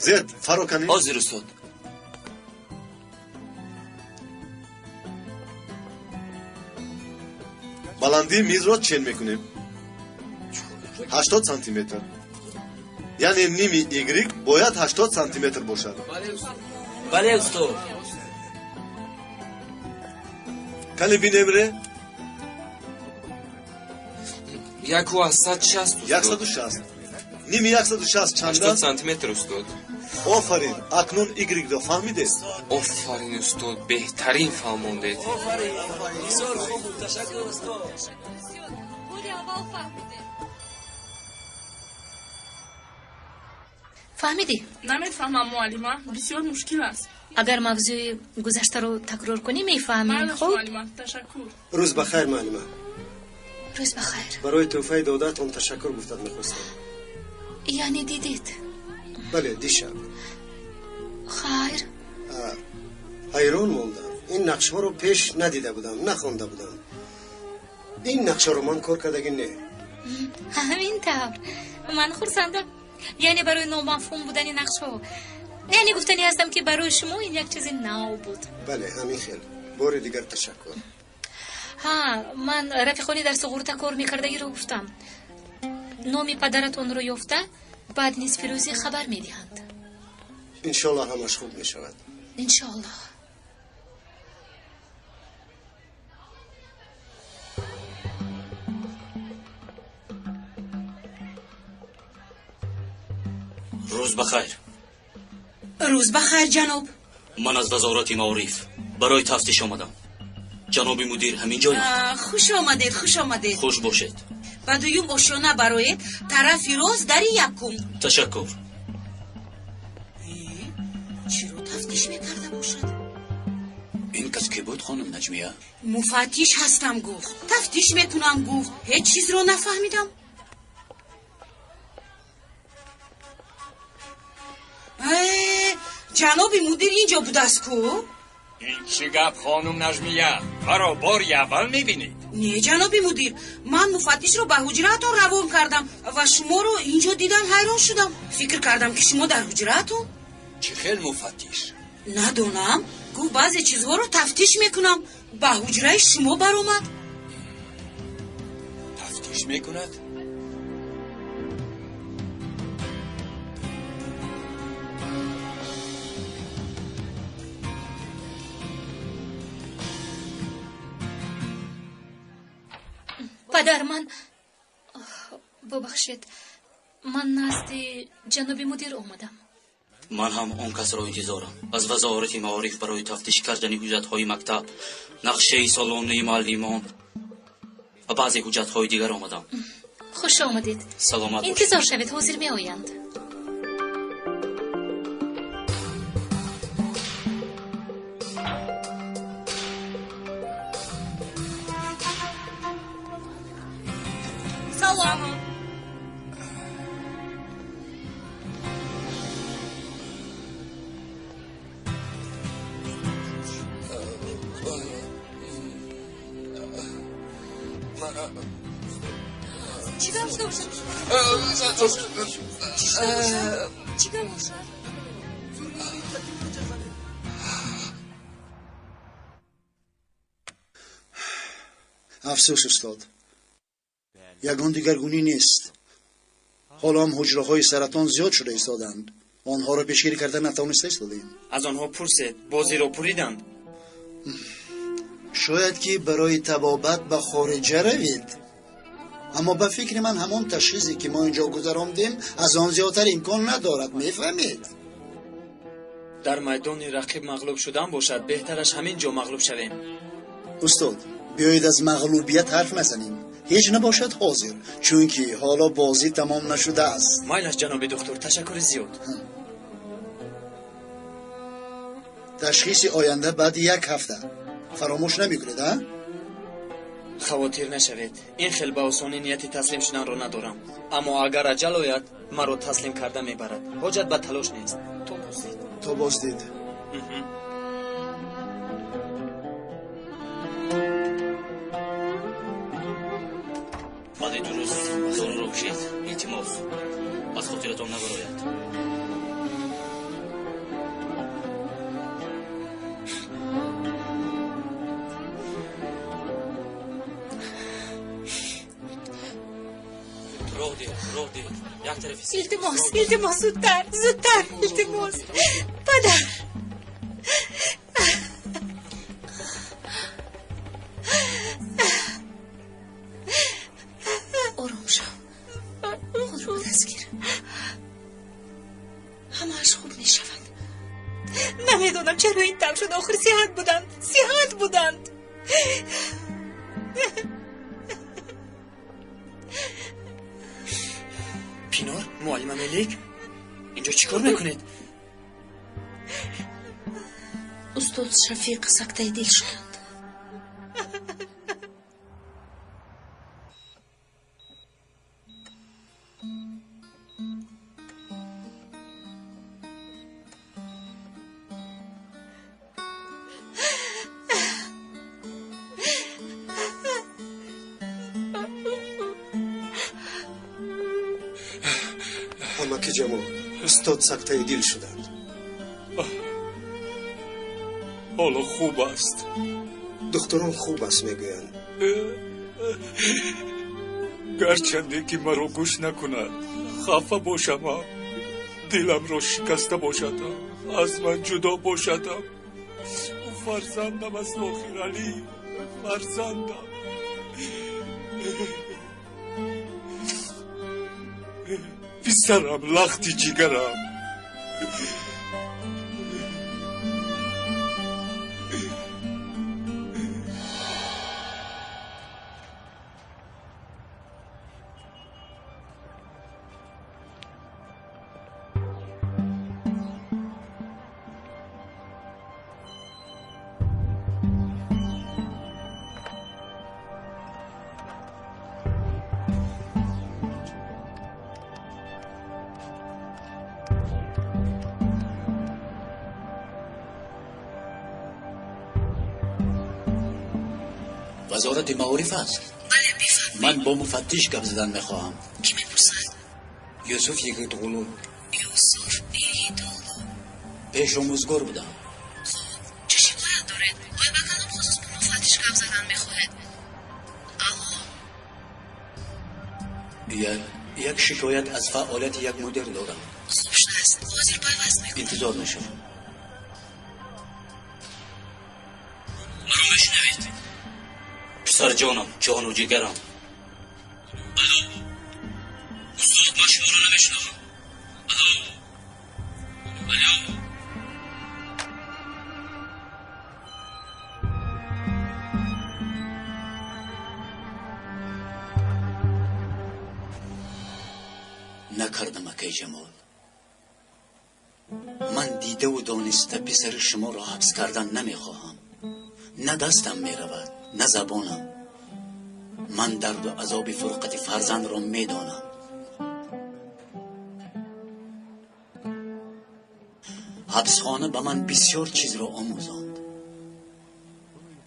Зед фаро канӣ. Ҳозир, устод. Баландии мизро чен мекунем. 80 сантиметр, яъне ними игрек бояд 80 сантиметр бошад. Бале, устод. Кани бинем ре. Яку аз сад шаст, устод. 160. Ними 160 чанд 80 аст? Сантиметр, устод. Офарин, акнун игрекро фаҳмидед? Офарин, устод, беҳтарин фаҳмондед. Бисёр хуб буд, ташаккур, устод. Бори аввал фаҳмидем. Фаҳмидӣ? Намефаҳмам, муаллима, бисёр мушкил аст. Агар мавзӯи гузаштаро такрор кунӣ, мефаҳмӣ. Майлаш, хуб. муаллима, ташаккур. Рӯз ба хайр, муаллима. Рӯз ба хайр. Барои тӯҳфаи додаатон ташаккур гуфтат мехостам. Яъне дидед? Бале, дишаб. Хайр. Ҳайрон мондам, ин нақшҳоро пеш надида будам, нахонда будам. Ин нақшаро ман кор кардагӣ не. Ҳамин тавр, ман хурсандам, яъне барои номафҳум будани нақшҳо, яъне гуфтанӣ ҳастам, ки барои шумо ин як чизи нав буд. Бале, ҳамин хел. Бори дигар ташаккур. Ҳа, ман рафиқони дар суғурта кор мекардагиро гуфтам, номи падаратонро ёфта, баъд нисфи рӯзӣ хабар медиҳанд. Иншоллоҳ, ҳамаш хуб мешавад. Иншоаллоҳ. Рӯз ба хайр. Рӯз ба хайр, ҷаноб. Ман аз вазорати маориф барои тафтиш омадам. Ҷаноби мудир ҳамин ҷоянд? Хуш омадед, хуш омадед. Хуш бошед. Ба дуюм ошёна бароед, тарафи рост, дари якум. Ташаккур. Чиро тафтиш мекарда бошад? Ин кас кӣ буд, хонум Наҷмия? Муфаттиш ҳастам гуфт, тафтиш мекунам гуфт, ҳеҷ чизро нафаҳмидам. Ҷаноби мудир инҷо будааст ку? Ин чӣ гап, хонум Наҷмия? Маро бори аввал мебинед? Не, ҷаноби мудир, ман муфаттишро ба ҳуҷраатон равон кардам ва шуморо инҷо дидан ҳайрон шудам, фикр кардам, ки шумо дар ҳуҷраатон. Чӣ хел муфаттиш? Надонам, гуфт, баъзе чизҳоро тафтиш мекунам, ба ҳуҷраи шумо баромад. Тафтиш мекунад? Падар, ман, бубахшед, ман назди ҷаноби мудир омадам. Ман ҳам он касро интизорам. Аз вазорати маориф барои тафтиш кардани ҳуҷҷатҳои мактаб, нақшаи солонаи муаллимон ва баъзе ҳуҷҷатҳои дигар омадам. Хуш омадед. Саломат бошед. Интизор шавед, ҳозир меоянд. Салом. Чӣ гап шуда бошад? Чӣ шуда бошад? Чӣ гап бошад? Афсӯс, устод, ягон дигаргунӣ нест. Ҳоло ҳам ҳуҷраҳои саратон зиёд шуда истоданд. Онҳоро пешгирӣ карда натавониста истодаем. Аз онҳо пурсед, бозиро пуриданд. Шояд ки барои табобат ба хориҷа равед, аммо ба фикри ман ҳамон ташхисе ки мо инҷо гузарондем, аз он зиёдтар имкон надорад, мефаҳмед? Дар майдони рақиб мағлуб шудан бошад, беҳтараш ҳамин ҷо мағлуб шавем. Устод, биёед аз мағлубият ҳарф назанем, ҳеҷ набошад ҳозир, чунки ҳоло бозӣ тамом нашудааст. Майлаш, ҷаноби духтур, ташаккури зиёд. Ташхиси оянда баъди як ҳафта, фаромӯш намекунед, а? Хавотир нашавед, ин хел ба осонӣ нияти таслим шуданро надорам, аммо агар аҷал ояд, маро таслим карда мебарад, ҳоҷат ба талош нест. То боздид. То боздид. Баъди 2 рӯз доруро кушед, илтимос, аз хотиратон набарояд. Роҳ диҳед, роҳ диҳед, як тарафи. Илтимос, илтимос, зудтар, зудтар, илтимос, падар. Ором шав, худро ба даст гир, ҳамааш хуб мешавад. Намедонам чаро ин тавр шуд. Охир сиҳат буданд, сиҳат буданд. Пинор, муаллима Мелик, инҷо чӣ кор мекунед? Устод Шафиқ сактаи дил шуданд. Амаки Ҷамол, устод сактаи дил шуданд. Ҳоло хуб аст? Духтурон хуб аст мегӯянд. Гарчанде ки маро гӯш накунад, хафа бошамам, диламро шикаста бошадам, аз ман ҷудо бошадам, ӯ фарзандам аст. Охир Алӣ фарзандам, писарам, лахти ҷигарам. Вазорати маориф аст? Бале, бифармоед. Ман бо муфаттиш гап задан мехоҳам. Кӣ мепурсад? Юсуф Йигитғулу. Юсуф Йигитоғлу. Пешомӯзгор будам. Хуб, чӣ шикоят доред? Оё ба кадом хусус бо муфаттиш гап задан мехоҳед? Алло. Як шикоят аз фаъолияти як мудир дорам. Хуб шудааст, ҳозир пайваст мекунам. Интизор мешавам. Маро мешунавед? Писарҷонам, ҷону ҷигарам. Алло, устод, ман шуморо намешунавам. Алло, алло. Накардам, акай Ҷамол. Ман дидаву дониста писари шуморо ҳабс кардан намехоҳам. На дастам меравад, на забонам. Ман дарду азоби фурқати фарзандро медонам. Ҳабсхона ба ман бисёр чизро омӯзонд.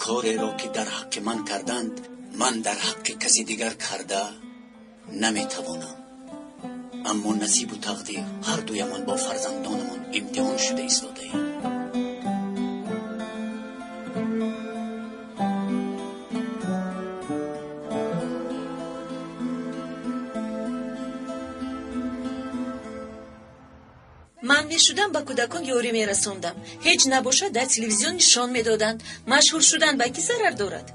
Кореро ки дар ҳаққи ман карданд, ман дар ҳаққи каси дигар карда Наметавонам. Аммо насибу тақдир ҳар дуямон бо фарзандонамон имтиҳон шуда истодаем. Ман мешудам, ба кӯдакон ёрӣ мерасондам. Ҳеҷ набошад, дар телевизион нишон медоданд. Машҳур шудан ба кӣ зарар дорад?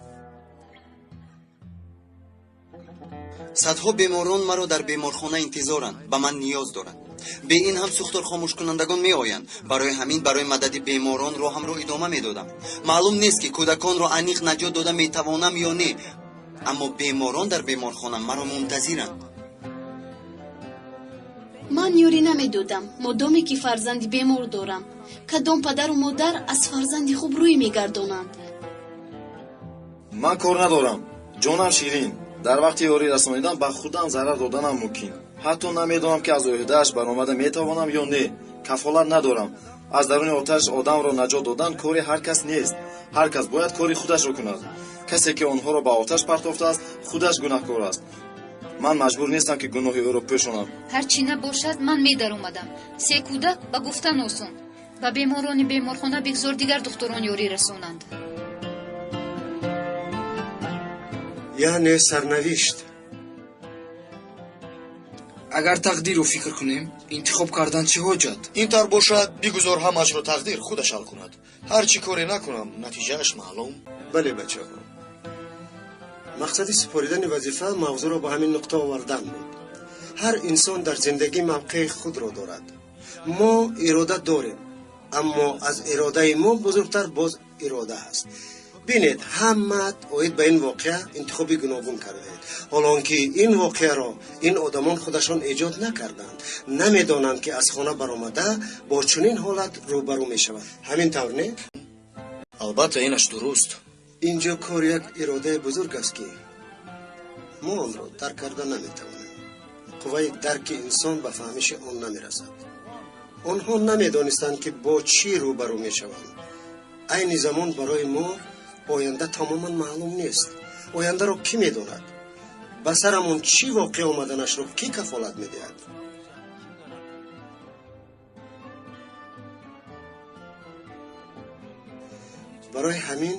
Садҳо беморон маро дар беморхона интизоранд, ба ман ниёз доранд. Бе ин ҳам сӯхторхомӯшкунандагон меоянд. Барои ҳамин барои мадади беморон роҳамро идома медодам. Маълум нест, ки кӯдаконро аниқ наҷот дода метавонам ё не, аммо беморон дар беморхона маро мунтазиранд. Ман ёрӣ намедодам, модоме ки фарзанди бемор дорам. Кадом падару модар аз фарзанди хуб рӯй мегардонанд? Ман кор надорам, ҷонам ширин. Дар вақти ёрӣ расонидан ба худам зарар доданам мумкин. Ҳатто намедонам, ки аз ӯҳдааш баромада метавонам ё не. Кафолат надорам. Аз даруни оташ одамро наҷот додан кори ҳар кас нест. Ҳар кас бояд кори худашро кунад. Касе ки онҳоро ба оташ партофтааст, худаш гунаҳкор аст. Ман маҷбур нестам, ки гуноҳи ӯро пӯшонам. Ҳар чӣ набошад, ман медаромадам. Се кӯдак ба гуфтан осон. Ба беморони беморхона бигзор дигар духтурон ёрӣ расонанд. Яъне сарнавишт. Агар тақдирро фикр кунем, интихоб кардан чӣ ҳоҷат? Ин тавр бошад, бигузор ҳамаашро тақдир худаш ҳал кунад. Ҳар чӣ коре накунам, натиҷааш маълум. Бале, бачаҳо, мақсади супоридани вазифа мавзӯъро ба ҳамин нуқта овардан буд. Ҳар инсон дар зиндагӣ мавқеи худро дорад. Мо ирода дорем, аммо аз иродаи мо бузургтар боз ирода ҳаст. Бинед, ҳамаат оид ба ин воқеа интихоби гуногун кардаед, ҳоло он ки ин воқеаро ин одамон худашон эҷод накарданд. Намедонанд, ки аз хона баромада бо чунин ҳолат рӯбарӯ мешаванд. Ҳамин тавр не? Албатта, инаш дуруст. Инҷо кор як иродаи бузург аст, ки мо онро дарк карда наметавонем. Қувваи дарки инсон ба фаҳмиши он намерасад. Онҳо намедонистанд, ки бо чӣ рӯбарӯ мешаванд. Айни замон барои мо оянда тамоман маълум нест. Ояндаро кӣ медонад? Ба сарамон чӣ воқеъ омаданашро кӣ кафолат медиҳад? Барои ҳамин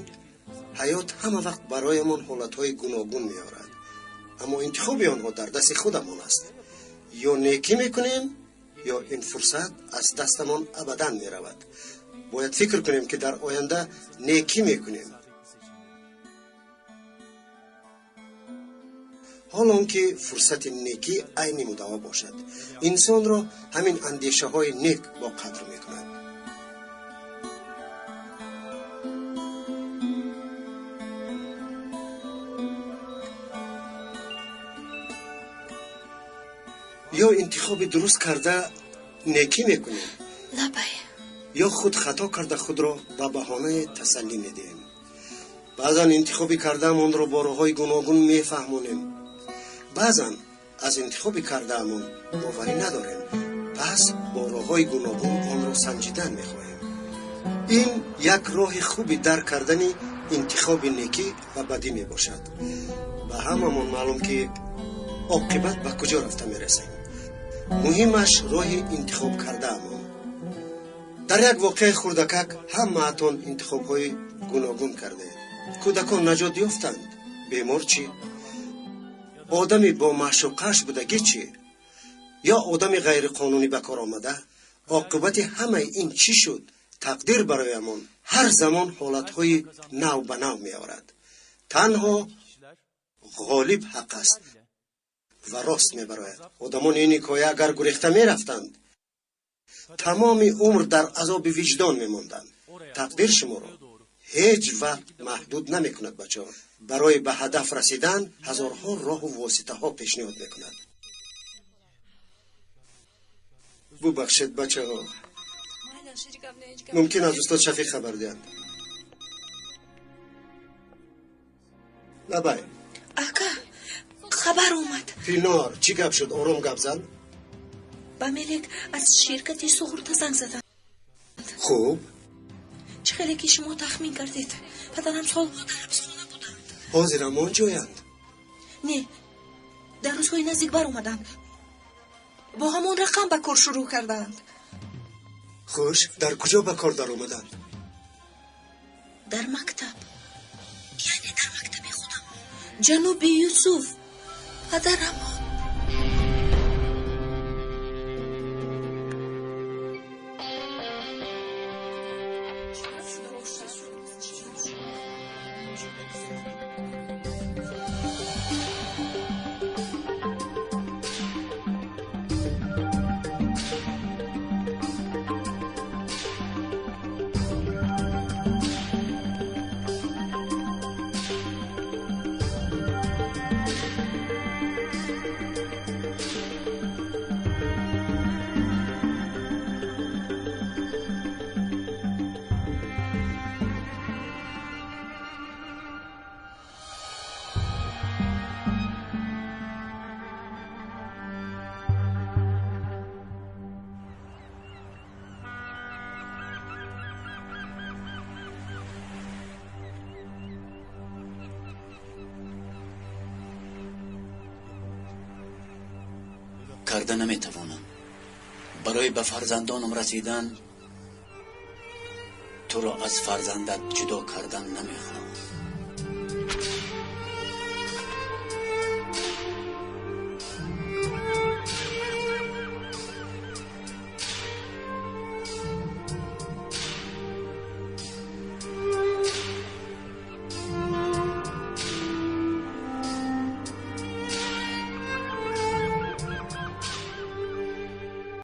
ҳаёт ҳама вақт бароямон ҳолатҳои гуногун меорад, аммо интихоби онҳо дар дасти худамон аст. Ё некӣ мекунем, ё ин фурсат аз дастамон абадан меравад. Бояд фикр кунем, ки дар оянда некӣ мекунем, ҳол он ки фурсати некӣ айни муддао бошад. Инсонро ҳамин андешаҳои нек боқадр мекунад. Ё интихоби дуруст карда некӣ мекунем, Лабай. ё худ хато карда худро ба баҳонае тасаллӣ медиҳем. Баъзан интихоби кардаамонро бо роҳҳои гуногун мефаҳмонем, баъзан аз интихоби кардаамон боварӣ надорем, пас бо роҳҳои гуногун онро санҷидан мехоҳем. Ин як роҳи хуби дарк кардани интихоби некӣ ва бадӣ мебошад. Ба ҳамамон маълум, ки оқибат ба куҷо рафта мерасем. Муҳимаш роҳи интихоб кардаамон. Дар як воқеаи хурдакак ҳамаатон интихобҳои гуногун кардаед. Кӯдакон наҷот ёфтанд, бемор чӣ? Одами бо маъшуқааш будагӣ чӣ? Ё одами ғайриқонунӣ ба кор омада? Оқибати ҳамаи ин чӣ шуд? Тақдир бароямон ҳар замон ҳолатҳои нав ба нав меорад. Танҳо ғолиб ҳақ аст ва рост мебарояд. Одамони ин ҳикоя агар гурехта мерафтанд, тамоми умр дар азоби виҷдон мемонданд. Тақдир шуморо ҳеҷ вақт маҳдуд намекунад, бачаҳо. Барои ба ҳадаф расидан ҳазорҳо роҳу воситаҳо пешниҳод мекунад. Бубахшед, бачаҳо, мумкин аз устод Шафиқ хабар диҳанд. Лабай. Ака, хабар омад. Финор, чӣ гап шуд? Ором гап зан. Ба Мелек аз ширкати суғурта занг заданд. Хуб. Чӣ хеле ки шумо тахмин кардед, падарам солҳо дар ҳабсхона буданд. Ҳозир ҳамон ҷоянд? Не, Дар рӯзҳои наздик баромаданд. Бо ҳамон рақам ба кор шурӯъ карданд. Хуш, дар куҷо ба кор даромаданд? Дар мактаб, яъне дар мактаби худам. Ҷаноби Юсуф, падарамон. Карда наметавонам. Барои ба фарзандонам расидан туро аз фарзандат ҷудо кардан намехоҳам.